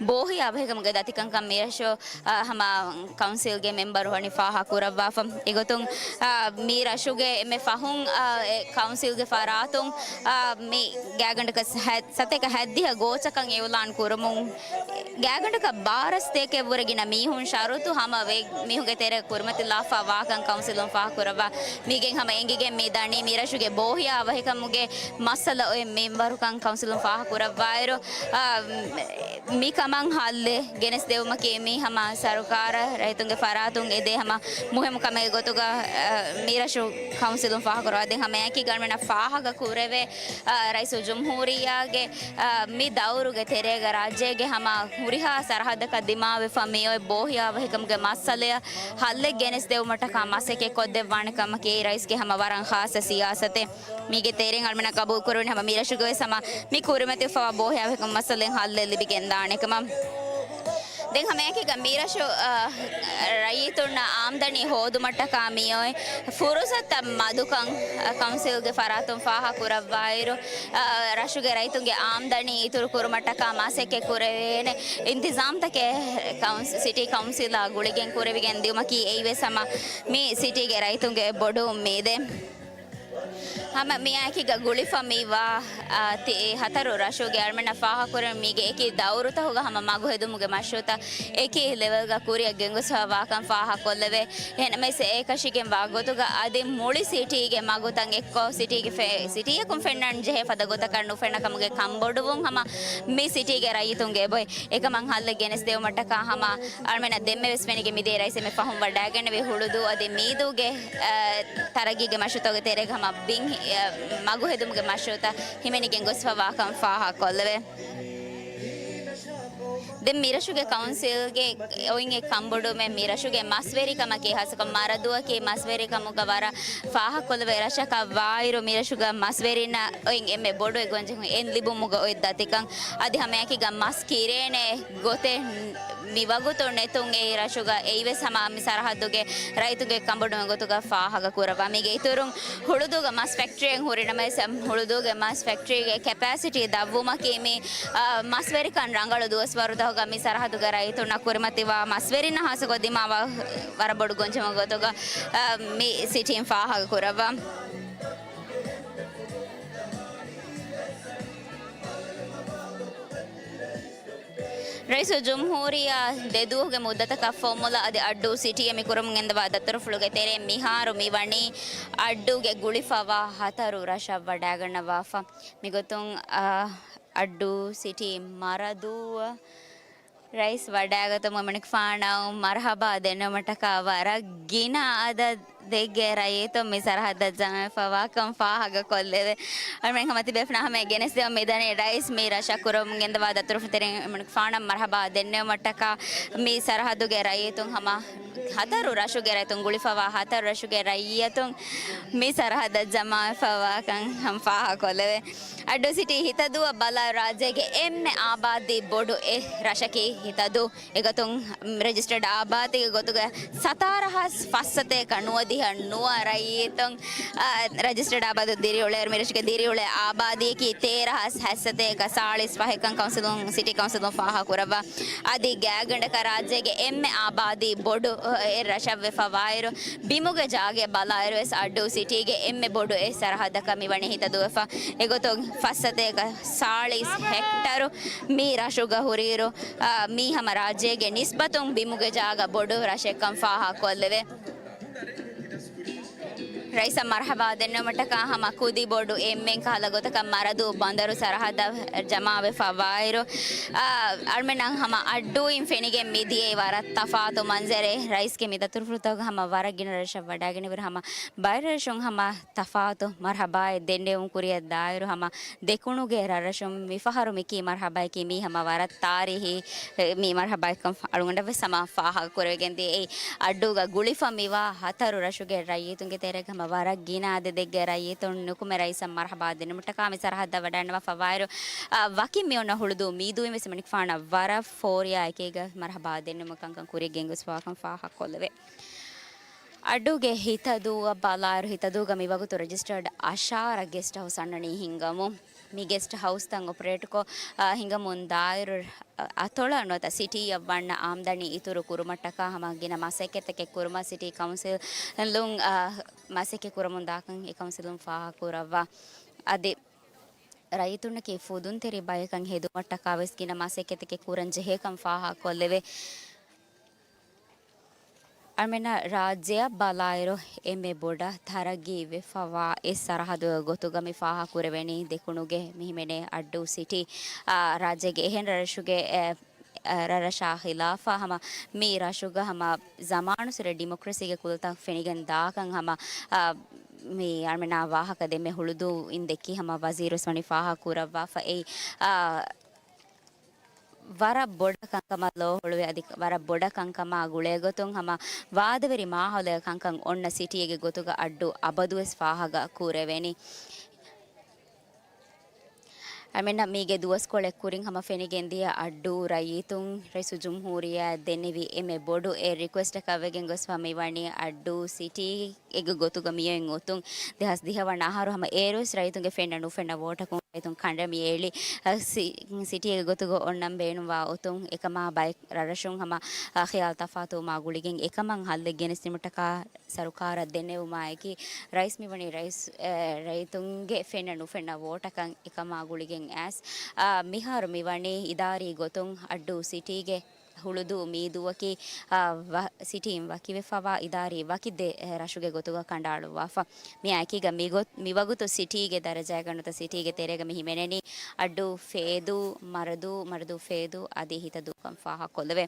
ބޯހިޔާ އަވަހެކަމުގެ ދަތިކަންކަން މިރަށު، އާ، ހަމަ ކައުންސިލްގެ މެމްބަރު ވަނީ ފާހަ ކުރައްވާފަ. އެގޮތުން، އާ، މި ރަށުގެ އެންމެ ފަހުން، އާ، އެ ކައުންސިލްގެ ފަރާތުން، އާ، މި ގާތްގަނޑަކަށް ހަ-، ސަތޭކަ ހަތްދިހަ ގޯޗަކަށް އިއުލާން ކުރުމުން، ގާތްގަނޑަކަށް ބާރަ ސަތޭކަ ވުރެ ގިނަ މީހުން ޝަރުތު ހަމަވެ، މީހުންގެ ތެރޭ ކުރިމަތިލާފަ ވާކަން ކައުންސިލުން ފާހަގަކުރައްވާ. މީގެން ހަމަ އެނގިގެން މި ދަނީ މިރަށުގެ ބޯހިޔާ އަވަހެކަމުގެ މައްސަލަ އޮތް މިންވަރުކަން ކައުންސިލުން ފާހަގަކުރައްވާއިރު، އާ، މިކަމަށް ހައްލެއް ގެނެސްދެވުމަކީ މީ ހަމަ ސަރުކާރަށް ރައްޔިތުންގެ ފަރާތުން އެދޭ ހަމަ މުހިއްމު ކަމެއް ގޮތުގަ، އާ، މިރަށު ކައުންސިލުން ފާހަގަކުރައްވާ. ދެން ހަމައެކީގަ އަޅުމެންނަށް ފާހަގަކުރެވޭ، އާ، ރައީސުލްޖުމްހޫރިއްޔާގެ އާ، މި ދައުރުގެ ތެރޭގަ ރާއްޖޭގެ ހަމަ ހުރިހާ ސަރަހައްދަކަށް ދިމާވެފަ މިއޮތް ބޯހިޔާ އަވަހެކަމުގެ މައްސަލަޔަށް ހައްލެއް ގެނެސްދެވުމަށްޓަކާ މަސައްކަތް ކޮށްދެއްވާނެ ކަމަކީ ރައީސްގެ ހަމަ ވަރަށް ޚާއްސަ ސިޔާސަތެއް. މީގެ ތެރެއިން އަޅުމެންނަށް ގަބޫލުކުރެވުނީ ހަމަ މިރަށުގަވެސް ހަމަ މި ކުރިމަތިވެފަވާ ބޯހިޔާ އަވަހެކަމުގެ މައްސަލައިން ހައްލެއް ލިބިގެންދާނެ ކަމަށް. ދެން ހަމައެކީގަ މިރަށު، އަ، ރައްޔިތުންނަށް އާމްދަނީ ހޯދުމަށްޓަކާ މިއޮތް ފުރުސަތަށް މަދުކަން، އަ، ކައުންސިލްގެ ފަރާތުން ފާހަގަކުރައްވާއިރު، އަ، ރަށުގެ ރައްޔިތުންގެ އާމްދަނީ އިތުރު ކުރުމަށްޓަކާ މަސައްކަތް ކުރެވޭނެ އިންތިޒާމްތަކެއް ކައުންސި-، ސިޓީ ކައުންސިލާ ގުޅިގެން ކުރެވިގެން ދިއުމަކީ އެއީވެސް ހަމަ މި ސިޓީގެ ރައްޔިތުންގެ ބޮޑު އުއްމީދެއް. ހަމަ މިއާއެކީގަ ގުޅިފަ މިވާ، އާ، ތި-، ހަތަރު ރަށުގެ އަޅުމެންނަށް ފާހަގަކުރެވެނީ މީގެ އެކި ދައުރުތަކުގަ ހަމަ މަގު ހެދުމުގެ މަޝްރޫއުތައް އެކި ލެވެލްގަ ކުރިއަށް ގެންގޮސްފަ ވާކަން ފާހަގަކޮށްލެވޭ. އެހެންނަމަވެސް އެކަށީގެން ވާ ގޮތުގަ އަދި މުޅި ސިޓީގެ މަގުތައް އެއްކޮށް ސިޓީގެ ފެ-، ސިޓީއަކުން ފެންނަން ޖެހޭ ފަދަ ގޮތަކަށް ނުފެންނަ ކަމުގެ ކަންބޮޑުވުން ހަމަ މި ސިޓީގެ ރައްޔިތުންގެ އެބައޮތް. އެކަމަށް ހައްލެއް ގެނެސްދެވުމަށްޓަކާ ހަމަ އަޅުމެންނަށް ދެންމެވެސް ފެނިގެން މިދިޔަ ރައީސް އެންމެ ފަހުން ވަޑައިގެންނެވި ހުޅުދޫ އަދި މީދޫގެ، އަ، ތަރައްގީގެ މަޝްރޫއުތަކުގެ ތެރޭގަ ހަމަ ބިން، އަ، މަގު ހެދުމުގެ މަޝްރޫއުތައް ހިމެނިގެން ގޮސްފަ ވާކަން ފާހަގަކޮށްލެވޭ. ދެން މިރަށުގެ ކައުންސިލްގެ އޮތް އެއް ކަންބޮޑުވުމެއް މިރަށުގެ މަސްވެރިކަމަކީ، ހާއްސަކޮށް މަރަދޫއަކީ މަސްވެރިކަމުގަ ވަރަށް ފާހަގަކޮށްލެވޭ. ރަށަކަށް ވާއިރު މިރަށުގަ މަސްވެރިންނަށް އޮތް އެންމެ ބޮޑު އެއް ގޮންޖެހުން އެން ލިބުމުގަ އޮތް ދަތިކަން. އަދި ހަމައެކީގަ މަސް ކިރޭނެ ގޮތެއް މިވަގުތު ނެތުން އެއީ ރަށުގަ އެއީވެސް ހަމަ މި ސަރަހައްދުގެ ރައްޔިތުންގެ ކަންބޮޑުވުމެއް ގޮތުގަ ފާހަގަކުރައްވާ. މީގެ އިތުރުން ހުޅުދޫގަ މަސް ފެކްޓްރީއެއް ހުރި ނަމަވެސް، އަ، ހުޅުދޫގެ މަސް ފެކްޓްރީގެ ކެޕޭސިޓީ ދަށްވުމަކީ މި، އަ، މަސްވެރިކަން ރަނގަޅު ދުވަސްވަރުތަކުގަ މި ސަރަހައްދުގެ ރައްޔިތުންނަށް ކުރިމަތިވާ މަސްވެރިންނަށް ހާއްސަކޮށް ދިމާވާ ވަރަށް ބޮޑު ގޮންޖެހުމެއް ގޮތުގަ، އަ، މި ސިޓީން ފާހަގަކުރައްވާ. ރައީސުލްޖުމްހޫރިއްޔާ ދެ ދުވަހުގެ މުއްދަތަކަށް ފޮންމުލައް އަދި އައްޑޫ ސިޓީއަށް މި ކުރަމުން ގެންދަވާ ދަތުރުފުޅުގެ ތެރެއިން މިހާރު މި ވަނީ އައްޑޫގެ ގުޅިފަވާ ހަތަރު ރަށަށް ވަޑައިގަންނަވާފަ. މިގޮތުން، އާ، އައްޑޫ ސިޓީ މަރަދޫއަށް ރައީސް ވަޑައިގަތުމުގެ މަނިކުފާނަށް މަރުހަބާ ދެންނެވުމަށްޓަކާ ވަރަށް ގިނަ އަދަދު ދެއްގެ ރައްޔިތުން މި ސަރަހައްދަށް ޖަމަވެފަ ވާކަން ފާހަގަކޮށްލެވޭ. އަޅުމެން ހަމަ ތިބޭފުޅުންނާ ހަމަޔަށް ގެނެސްދެމުން މިދަނީ ރައީސް މި ރަށަށް ކުރަމުން ގެންދަވާ ދަތުރުފުޅު ތެރެއިން މަނިކުފާނަށް މަރުހަބާ ދެންނެވުމަށްޓަކާ މި ސަރަހައްދުގެ ރައްޔިތުން ހަމަ ހަތަރު ރަށުގެ ރައްޔިތުން ގުޅިފަވާ ހަތަރު ރަށުގެ ރައްޔިތުން މި ސަރަހައްދަށް ޖަމާވެފަ ވާކަން ހަމަ ފާހަގަކޮށްލެވޭ. އައްޑޫ ސިޓީ ހިތަދޫއަށް ބަލާ ރާއްޖޭގެ އެންމެ އާބާދީ ބޮޑު އެއް ރަށަކީ ހިތަދޫ. އެގޮތުން ރެޖިސްޓަރޑް އާބާދީގެ ގޮތުގަ ސަތާރަ ހާސް ފަސްސަތޭކަ ނުވަދިހަ ނުވަ ރައްޔިތުން، އާ، ރެޖިސްޓަރޑް އާބާދު ދިރިއުޅޭ މިރަށުގެ ދިރިއުޅޭ އާބާދީއަކީ ތޭރަ ހާސް ހަތްސަތޭކަ ސާޅީސް ފަހެއްކަން ކައުންސިލުން، ސިޓީ ކައުންސިލުން ފާހަގަކުރައްވާ. އަދި ގާތްގަނޑަކަށް ރާއްޖޭގެ އެންމެ އާބާދީ ބޮޑު، އެއް ރަށަށްވެފަ ވާއިރު، ބިމުގެ ޖާގަޔަށް ބަލާއިރުވެސް އައްޑޫ ސިޓީގެ އެންމެ ބޮޑު އެއް ސަރަހައްދަކަށް މިވަނީ ހިތަދޫވެފަ. އެގޮތުން ފަސްސަތޭކަ ސާޅީސް ހެކްޓަރު މި ރަށުގަ ހުރިއިރު، އާ، މީ ހަމަ ރާއްޖޭގެ ނިސްބަތުން ބިމުގެ ޖާގަ ބޮޑު ރަށެއްކަން ފާހަގަކޮށްލެވޭ. ރައީސަށް މަރުޙަބާ ދެންނެވުމަށްޓަކާ ހަމަ ކުދިބޮޑު އެންމެން ކަހަލަ ގޮތަކަށް މަރަދޫ ބަނދަރު ސަރަހައްދަށް ޖަމާވެފަ ވާއިރު، އާ، އަޅުމެންނަށް ހަމަ އައްޑޫއިން ފެނިގެން މިދިޔައީ ވަރަށް ތަފާތު މަންޒަރެއް. ރައީސްގެ މި ދަތުރުފުޅުތަކުގަ ހަމަ ވަރަށް ގިނަ ރަށަށް ވަޑައިގެން އިވުރެ ހަމަ ބައެއް ރަށުން ހަމަ ތަފާތު މަރުޙަބާއެއް ދެންނެވުން ކުރިއަށް ދާއިރު ހަމަ ދެކުނުގެ ރަށްރަށުން މިފަހަރު މިކީ މަރުޙަބާއެކީ މީ ހަމަ ވަރަށް ތާރީހީ މި މަރުޙަބާއެއްކަން އަޅުގަނޑަށް ވެސް ހަމަ ފާހަގަ ކުރެވިގެން ދިޔަ. އެއީ އައްޑޫގަ ގުޅިފަ މިވާ ހަތަރު ރަށުގެ ރައްޔިތުންގެ ތެރޭގަ ހަމަ ވަރަށް ގިނަ އަދަދެއްގެ ރައްޔިތުން ނުކުމެ ރައީސަށް މަރުޙަބާ ދެންނެވުމަށްޓަކާ މި ސަރަހައްދަށް ވަޑައިގަންނަވާފަ ވާއިރު، އަ، ވަކިން މި އޮންނަ ހުޅުދޫ މީދޫއިން ވެސް އެމަނިކުފާނަށް ވަރަށް ފޯރިޔާ އެކީގަ މަރުޙަބާ ދެންނެވުމަށް ކަންކަން ކުރިއަށް ގެންގޮސްފަވާކަން ފާހަގަކޮށްލެވޭ. އައްޑޫގެ ހިތަދޫއަށް ބަލާއިރު ހިތަދޫގަ މިވަގުތު ރެޖިސްޓަރޑް އަށާރަ ގެސްޓް ހައުސް އަންނަނީ ހިންގަމުން. މި ގެސްޓް ހައުސްތައް އޮޕަރޭޓްކޮށް، އާ، ހިނގަމުން ދާއިރު، އަ، އަތޮޅަށް ނުވަތަ ސިޓީއަށް ވަންނަ އާމްދަނީ އިތުރު ކުރުމަށްޓަކާ ހަމަ ގިނަ މަސައްކަތްތަކެއް ކުރުމަށް ސިޓީ ކައުންސިލުން، އާ، މަސައްކަތް ކުރަމުން ދާކަން އެ ކައުންސިލުން ފާހަގަކުރައްވާ. އަދި ރައްޔިތުންނަކީ ފުދުންތެރި ބަޔަކަށް ހެދުމަށްޓަކާ ވެސް ގިނަ މަސައްކަތްތަކެއް ކުރަން ޖެހޭކަން ފާހަގަކޮށްލެވޭ. އަޅުމެންނަށް ރާއްޖެއަށް ބަލާއިރު، އެންމެ ބޮޑަށް ތަރައްގީ ވެފަވާ އެއް ސަރަހައްދުގެ ގޮތުގަ މި ފާހަގަކުރެވެނީ ދެކުނުގެ މި ހިމެނޭ އައްޑޫ ސިޓީ، އާ، ރާއްޖޭގެ އެހެން ރަށްރަށުގެ، އެ، އެ، ރަށްރަށާ ޚިލާފަށް ހަމަ މި ރަށުގަ ހަމަ ޒަމާނުއްސުރެ ޑިމޮކްރަސީގެ ކުލަތައް ފެނިގެން ދާކަން ހަމަ، އާ، މި އަޅުމެންނާ ވާހަކަ ދެންމެ ހުޅުދޫއިން ދެއްކި ހަމަ ވަޒީރު ވެސް ވަނީ ފާހަގަކުރައްވާފަ އެއީ، އާ، ވަރަށް ބޮޑަށް ކަންކަމަށް ލޯ ހުޅުވި އަދި ވަރަށް ބޮޑަށް ކަންކަމާ ގުޅޭގޮތުން ހަމަ ވާދަވެރި މާހައުލެއް ކަންކަން އޮންނަ ސިޓީއެއްގެ ގޮތުގަ އައްޑޫ އަބަދުވެސް ފާހަގަ ކުރެވެނީ. އަޅުމެންނަށް މީގެ ދުވަސްކޮޅެއް ކުރިން ހަމަ ފެނިގެން ދިޔަ އައްޑޫ ރައްޔިތުން ރައީސުލްޖުމްހޫރިއްޔާ ދެންނެވި އެންމެ ބޮޑު އެއް ރިކުއެސްޓަކަށް ވެގެން ގޮސްފަ މިވަނީ އައްޑޫ ސިޓީ އެއްގެ ގޮތުގަ މިއޮތް އޮތުން ދެހާސް ދިހަ ވަނަ އަހަރު ހަމަ އޭރުވެސް ރައްޔިތުންގެ ފެންނަ ނުފެންނަ ވޯޓަކުން ރައްޔިތުން ކަނޑައެޅި، އަ، ސި-، ސިޓީއެއްގެ ގޮތުގަ އޮންނަން ބޭނުންވާ އޮތުން އެކަމާ ބައެއް ރަށްރަށުން ހަމަ، އަ، ޚިޔާލު ތަފާތުވުމާ ގުޅިގެން އެކަމަށް ހައްލެއް ގެނެސްދިނުމަށްޓަކާ ސަރުކާރަށް ދެންނެވުމާއެކީ، ރައީސް މިވަނީ ރައީސް، އެ، ރައްޔިތުންގެ ފެންނަ ނުފެންނަ ވޯޓަކަށް އެކަމާ ގުޅިގެން އައިސް، އަ، މިހާރު މިވަނީ އިދާރީ ގޮތުން އައްޑޫ ސިޓީގެ ހުޅުދޫ މީދޫއަކީ، އާ، ވަ-، ސިޓީން ވަކިވެފަވާ އިދާރީ ވަކި ދެ ރަށުގެ ގޮތުގަ ކަނޑައަޅުއްވާފަ. މިއާއެކީގަ މިގޮ-، މިވަގުތު ސިޓީގެ ދަރަޖައިގަ ނުވަތަ ސިޓީގެ ތެރޭގަ މި ހިމެނެނީ އައްޑޫ ފޭދޫ، މަރަދޫ، މަރަދޫ ފޭދޫ އަދި ހިތަދޫކަން ފާހަގަކޮށްލެވޭ.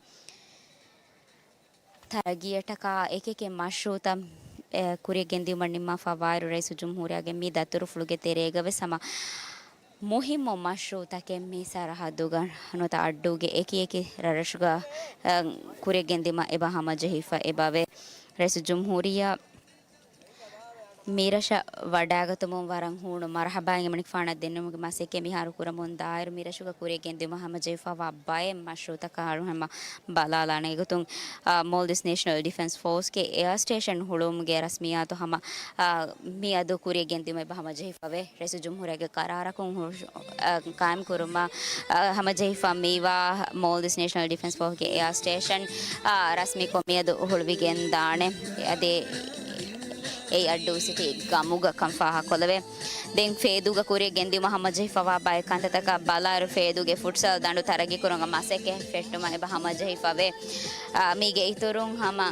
ތަރައްގީއަށްޓަކާ އެކިއެކި މަޝްރޫއުތައް، އެ، ކުރިއަށް ގެންދިއުމަށް ނިންމާފަ ވާއިރު ރައީސުލްޖުމްހޫރިއްޔާގެ މި ދަތުރުފުޅުގެ ތެރޭގަ ވެސް ހަމަ މުހިއްމު މަޝްރޫއުތަކެއް މި ސަރަހައްދުގަ ނުވަތަ އައްޑޫގެ އެކިއެކި ރަށްރަށުގަ، އަ، ކުރިއަށް ގެންދިއުމަށް އެބަ ހަމަޖެހިފަ އެބަވޭ. ރައީސުލްޖުމްހޫރިއްޔާ މިރަށަށް ވަޑައިގަތުމުން ވަރަށް ހޫނު މަރުޙަބާއެއް އެމަނިކުފާނަށް ދެންނެވުމުގެ މަސައްކަތް މިހާރު ކުރަމުން ދާއިރު، މިރަށުގަ ކުރިއަށް ގެންދިއުމަށް ހަމަޖެހިފަވާ ބައެއް މަޝްރޫއުތަކަށް އަޅުގަނޑު ހަމަ ބަލާލާނެ. އެގޮތުން، އާ، މޯލްޑިވްސް ނޭޝަނަލް ޑިފެންސް ފޯސްގެ އެއާ ސްޓޭޝަން ހުޅުވުމުގެ ރަސްމިއްޔާތު ހަމަ، އާ، މިއަދު ކުރިއަށް ގެންދިއުމަށް އެބަ ހަމަޖެހިފަވޭ. ރައީސުލްޖުމްހޫރިއްޔާގެ ޤަރާރަކުން ހު-، އަ، ޤާއިމްކުރުމަށް، އަ، ހަމަޖެހިފަ މިވާ މޯލްޑިވްސް ނޭޝަނަލް ޑިފެންސް ފޯސްގެ އެއާ ސްޓޭޝަން، އަ، ރަސްމީކޮށް މިއަދު ހުޅުވިގެންދާނެ. އަދި އެއީ އައްޑޫ ސިޓީ ގަމުގަ ކަން ފާހަގަކޮށްލެވޭ. ދެން ފޭދޫގަ ކުރިއަށް ގެންދިއުމަށް ހަމަޖެހިފަވާ ބައެއް ކަންތައްތަކަށް ބަލާއިރު، ފޭދޫގެ ފުޓްސަލް ދަނޑު ތަރައްގީކުރުމުގެ މަސައްކަތް ފެއްޓުމަށް އެބަ ހަމަޖެހިފަވޭ. އާ، މީގެ އިތުރުން ހަމަ،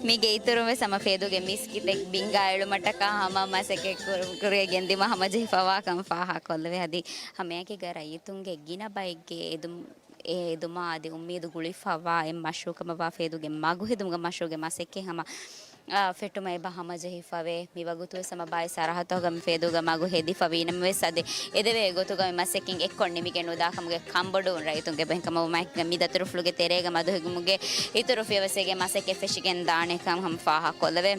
މީގެ އިތުރުން ވެސް ހަމަ ފޭދޫގެ މިސްކިތެއް ބިންގާ އެޅުމަށްޓަކާ ހަމަ މަސައްކަތް ކުރު-، ކުރިއަށް ގެންދިއުމަށް ހަމަޖެހިފަވާކަން ފާހަގަކޮށްލެވޭ. އަދި ހަމައެކީގަ ރައްޔިތުންގެ ގިނަ ބައެއްގެ އެދުމް-، އެ އެދުމާ އަދި އުއްމީދު ގުޅިފަވާ އެއް މަޝްރޫއުކަމަށްވާ ފޭދޫގެ މަގު ހެދުމުގެ މަޝްރޫއުގެ މަސައްކަތް ހަމަ، އާ، ފެއްޓުމަށް އެބަ ހަމަޖެހިފަވޭ. މިވަގުތުވެސް ހަމަ ބައެއް ސަރަހައްދުތަކުގަ މި ފޭދޫގެ މަގު ހެދިފަ ވީނަމަވެސް، އަދި އެދެވޭ ގޮތުގަ މި މަސައްކަތް އެއްކޮށް ނިމިގެން ނުދާކަމުގެ ކަންބޮޑުވުން ރައްޔިތުންގެ ބެހެންކަމަށް ވުމާއެކީގަ މި ދަތުރުފުޅުގެ ތެރޭގަ މަދުހެދުމުގެ އިތުރު ފިޔަވައްސެއްގެ މަސައްކަތް ފެށިގެން ދާނެކަން ހަމަ ފާހަގަކޮށްލެވޭ.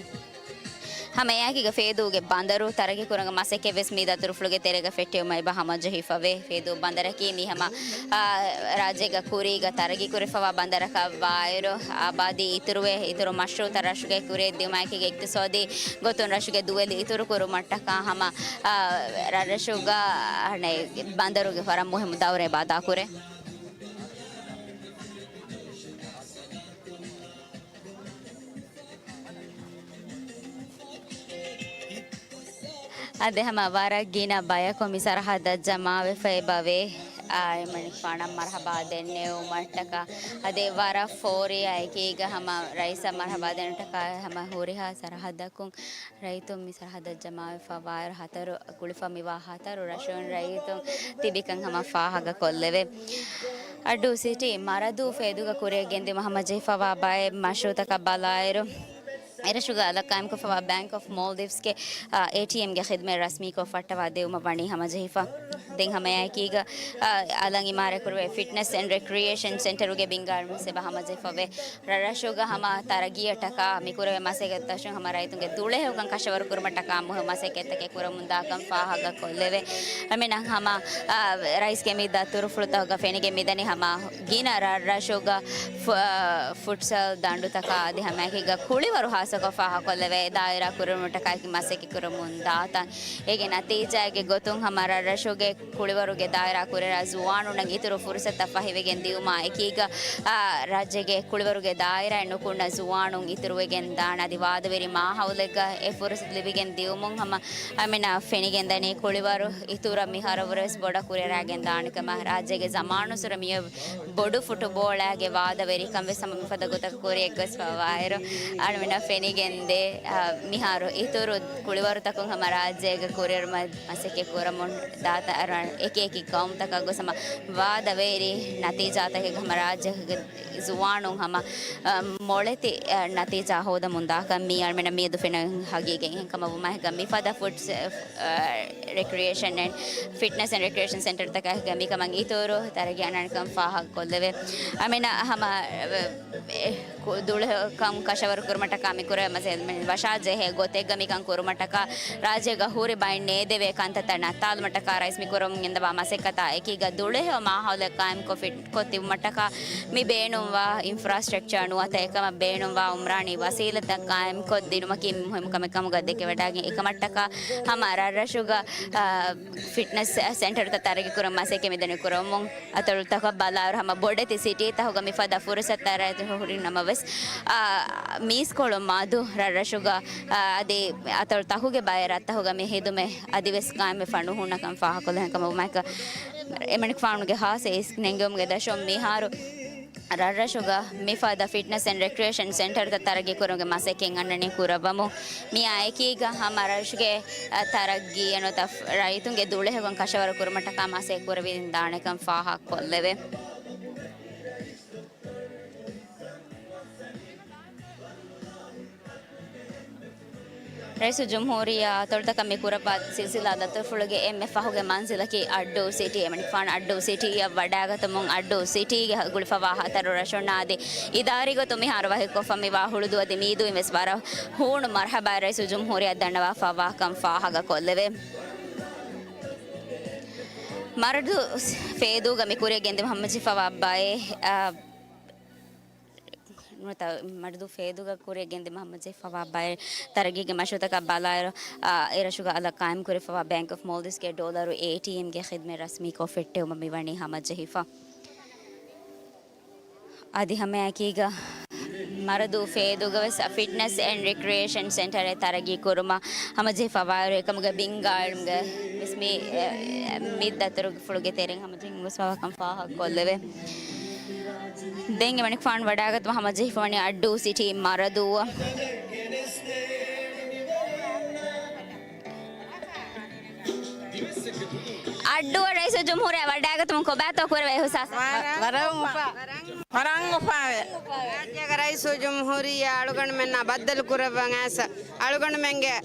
ހަމައެއާއެކީގަ ފޭދޫގެ ބަނދަރު ތަރައްގީކުރުމުގެ މަސައްކަތްވެސް މި ދަތުރުފުޅުގެ ތެރޭގަ ފެއްޓެވުމަށް އެބަ ހަމަޖެހިފަވޭ. ފޭދޫ ބަނދަރަކީ މި ހަމަ، އާ، ރާއްޖޭގަ ކުރީގަ ތަރައްގީކުރެފަވާ ބަނދަރަކަށް ވާއިރު، އާބާދީ އިތުރުވެ، އިތުރު މަޝްރޫއުތައް ރަށުގައި ކުރިއަށްދިއުމާއެކީގަ އިޤްތިޞާދީ ގޮތުން ރަށުގެ ދުވެލި އިތުރުކުރުމަށްޓަކާ ހަމަ، އާ، ރަށްރަށުގަ ބަނދަރުގެ ވަރަށް މުހިއްމު ދައުރެއް އެބަ އަދާކުރޭ. އަދި ހަމަ ވަރަށް ގިނަ ބަޔަކު މި ސަރަހައްދަށް ޖަމާވެފަ އެބަވޭ. އާ، އެމަނިކުފާނަށް މަރުޙަބާ ދެންނެވުމަށްޓަކާ، އަދި ވަރަށް ފޯރިއާ އެކީގަ ހަމަ ރައީސަށް މަރުޙަބާ ދެންނުމަށްޓަކާ ހަމަ ހުރިހާ ސަރަހައްދަކުން ރައްޔިތުން މި ސަރަހައްދަށް ޖަމާވެފަ ވާއިރު ހަތަރު، ގުޅިފަ މިވާ ހަތަރު ރަށުން ރައްޔިތުން ތިބިކަން ހަމަ ފާހަގަ ކޮށްލެވޭ. އައްޑޫ ސިޓީ މަރަދޫ ފޭދޫގަ ކުރިއަށް ގެންދިއުމަށް ހަމަޖެހިފަވާ ބައެއް މަޝްރޫޢުތަކަށް ބަލާއިރު، އެރަށުގަ އަލަށް ޤާއިމްކޮށްފަވާ ބޭންކް އޮފް މޯލްޑިވްސްގެ، އާ، އޭޓީއެމްގެ ޚިދުމަތް ރަސްމީކޮށް ފައްޓަވާ ދެވުމަށް ވަނީ ހަމަޖެހިފަ. ދެން ހަމައެކީގަ، އާ، އަލަށް އިމާރާތްކުރެވޭ ފިޓްނަސް އެންޑް ރެކްރިއޭޝަން ސެންޓަރުގެ ބިންގާ އަޅުގަނޑު އެބަ ހަމަޖެހިފަވޭ. ރަށްރަށުގަ ހަމަ ތަރައްގީއަށްޓަކާ މިކުރެވޭ މަސައްކަތްތައް ހަމަ ރައްޔިތުންގެ ދުޅަހެޔޮކަން ކަށަވަރުކުރުމަށްޓަކާ މުހިންމު މަސައްކަތްތަކެއް ކުރަމުންދާކަން ފާހަގަކޮށްލެވޭ. އަމިނަ ހަމަ، އާ، ރައީސްގެ މި ދަތުރުފުޅުތަކުގަ ފެނިގެން މިދަނީ ހަމަ ގިނަ ރަށްރަށުގަ ފު-، އާ، ފުޓްސަލް ދަނޑުތަކާ އަދި ހަމައެކީގަ ކުޅިވަރު ހާއްސަކޮށް ފާހަގަކޮށްލެވޭ ދާއިރާ ކުރެވުމަށްޓަކާއި މަސައްކަތް ކުރަމުންދާތަން. އޭގެ ނަތީޖާއެއްގެ ގޮތުން ހަމަ ރަށްރަށުގެ ކުޅިވަރުގެ ދާއިރާ ކުރިއަރާ ޒުވާނުންނަށް އިތުރު ފުރުސަތުތައް ފަހިވެގެން ދިއުމާ އެކީގަ، އާ، ރާއްޖޭގެ ކުޅިވަރުގެ ދާއިރާއިން ނުކުންނަ ޒުވާނުން އިތުރުވެގެން ދާނެ އަދި ވާދަވެރި މާހައުލެއްގަ އެ ފުރުސަތު ލިބިގެން ދިއުމުން ހަމަ އަމިނާ ފެނިގެންދަނީ ކުޅިވަރު އިތުރަށް މިހާރުވުރެސް ބޮޑަށް ކުރިއަރާގެން ދާނެ ކަމަށް. ރާއްޖޭގެ ޒަމާނުއްސުރެ މިއޮތް ބޮޑު ފުޓުބޯޅައިގެ ވާދަވެރިކަން ވެސް ހަމަ މިފަދަ ގޮތަކަށް ކުރިއަށް ގޮސްފަވާއިރު، އަޅުމެންނަށް ފެނިގެންދޭ، އާ، މިހާރު އިތުރު ކުޅިވަރުތަކުން ހަމަ ރާއްޖޭގަ ކުރިއަރުމަށް މަސައްކަތް ކުރަމުން ދާތަ، އަރަ، އެކި އެކި ޤައުމުތަކަށް ގޮސް ހަމަ ވާދަވެރި ނަތީޖާތަކެއް ހަމަ ރާއްޖޭގެ ޒުވާނުން ހަމަ، އަ، މޮޅެތި، އަ، ނަތީޖާ ހޯދަމުން ދާކަން މީ އަޅުމެންނަށް މިއަދު ފެންނަ ހަގީގަތް. އެހެންކަމަށް ވުމާހެކަ މިފަދަ ފުޓްސް، އަ، ރެކްރިއޭޝަން އެންޑް ފިޓްނަސް އެންޑް ރެކްރިއޭޝަން ސެންޓަރުތަކާ މިކަމަށް އިތުރު ތަރައްގީ އަންނަންކަން ފާހަގަކޮށްލެވޭ. އަމިނަ ހަމަ، އެ، ކު-، ދުޅަހެޔޮކަން ކަށަވަރު ކުރުމަށްޓަކާ މި ކުރެވޭ މަސައްކަތް ވަށާޖެހޭ ގޮތެއްގަ މިކަން ކުރުމަށްޓަކާ ރާއްޖޭގަ ހުރި ބައެއް ނޭދެވޭ ކަންތައްތައް ނައްތާލުމަށްޓަކާ ރައީސް މި ކުރަމުން ގެންދަވާ މަސައްކަތާ އެކީގަ ދުޅަހެޔޮ މާހައުލެއް ޤާއިމްކޮށް ފިޓްކޮށް ދިއުމަށްޓަކާ މި ބޭނުންވާ އިންފްރާސްޓްރަކްޗާ ނުވަތަ އެކަމަށް ބޭނުންވާ އުމްރާނީ ވަސީލަތްތައް ޤާއިމްކޮށް ދިނުމަކީ މި މުހިއްމު ކަމެއް ކަމުގަ ދެކެވަޑައިގެން އެކަމަށްޓަކާ ހަމަ ރަށްރަށުގަ، އާ، ފިޓްނަސް ސެންޓަރުތައް ތަރައްގީ ކުރުމަށް މަސައްކަތް މިދަނީ ކުރަމުން. އަތޮޅުތަކަށް ބަލާއިރު ހަމަ ބޮޑެތި ސިޓީތަކުގަ މިފަދަ ފުރުސަތުތައް ރައްޔިތުން ހުރި ނަމަވެސް، އާ، މީސްކޮޅު މަދު ރަށްރަށުގަ، އާ، އަދި އަތޮޅުތަކުގެ ބައެއް ރަށްތަކުގަ މި ހިދުމަތް އަދިވެސް ޤާއިމްވެފަ ނުހުންނަކަން ފާހަގަކޮށްލެވޭ. ހެންކަމަށް ވުމާއެކު އެމަނިކުފާނުގެ ހާއްސަ އިސް ނެންގެވުމުގެ ދަށުން މިހާރު ރަށްރަށުގަ މިފަދަ ފިޓްނަސް އެންޑް ރެކްރިއޭޝަން ސެންޓަރުތައް ތަރައްގީ ކުރުމުގެ މަސައްކަތް އަންނަނީ ކުރައްވަމުން. މިއާ އެކީގަ ހަމަ ރަށުގެ، އަ، ތަރައްގީއެއް ނުވަތަ ރައްޔިތުންގެ ދުޅަހެޔޮކަން ކަށަވަރު ކުރުމަށްޓަކާ މަސައްކަތް ކުރެވިގެން ދާނެކަން ފާހަގަކޮށްލެވޭ. ރައީސުލްޖުމްހޫރިއްޔާ އަތޮޅުތަކަށް މި ކުރައްވާ ސިލްސިލާ ދަތުރުފުޅުގެ އެންމެ ފަހުގެ މަންޒިލަކީ އައްޑޫ ސިޓީ. އެމަނިކުފާނު އައްޑޫ ސިޓީއަށް ވަޑައިގަތުމުން އައްޑޫ ސިޓީގެ ގުޅިފަވާ ހަތަރު ރަށުންނާ އަދި އިދާރީގޮތުން މިހާރު ވަކިކޮށްފަ މިވާ ހުޅުދޫ އަދި މީދޫއިން ވެސް ވަރަށް ހޫނު މަރުޙަބާއެއް ރައީސުލްޖުމްހޫރިއްޔާ ދަންނަވާފަވާކަން ފާހަގަކޮށްލެވޭ. މަރަދޫ ފޭދޫގަ މި ކުރިއަށް ގެންދިއުމަށް ހަމަޖެހިފަވާ ބައެއް، އާ، ނުވަތަ މަރަދޫ ފޭދޫގަ ކުރިއަށް ގެންދިއުމަށް ހަމަޖެހިފަވާ ބައެއް ތަރައްގީގެ މަޝްރޫޢުތަކަށް ބަލާއިރު، އާ، އެރަށުގަ އަލަށް ޤާއިމްކުރެވިފަވާ ބޭންކް އޮފް މޯލްޑިވްސްގެ ޑޮލަރު އޭޓީއެމްގެ ޚިދުމަތް ރަސްމީކޮށް ފެއްޓެވުމަށް މިވަނީ ހަމަޖެހިފަ. އަދި ހަމައެކީގަ މަރަދޫ ފޭދޫގަ ވެސް ފިޓްނަސް އެންޑް ރެކްރިއޭޝަން ސެންޓަރެއް ތަރައްގީ ކުރުމަށް ހަމަޖެހިފަވާއިރު، އެކަމުގެ ބިންގާ އިލްމުގަ ވެސް މި، އެ، މި ދަތުރުފުޅުގެ ތެރެއިން ހަމަޖެހިގެން ގޮސްފަވާކަން ފާހަގަކޮށްލެވޭ. ދެން އެމަނިކުފާނު ވަޑައިގަތުމަށް ހަމަޖެހިފަވަނީ އައްޑޫ ސިޓީ މަރަދޫއަށް. އައްޑޫއަށް ރައީސުލްޖުމްހޫރިއްޔާ ވަޑައިގަތުމުން ކޮބާތޯ ކުރެވޭ އިޙުސާސް؟ ވަރަށް އުފާ. ވަރަށް އުފާވޭ. ރާއްޖޭގަ ރައީސުލްޖުމްހޫރިއްޔާ އަޅުގަނޑުމެންނާ ބައްދަލު ކުރައްވަން އައިސް، އަޅުގަނޑުމެންގެ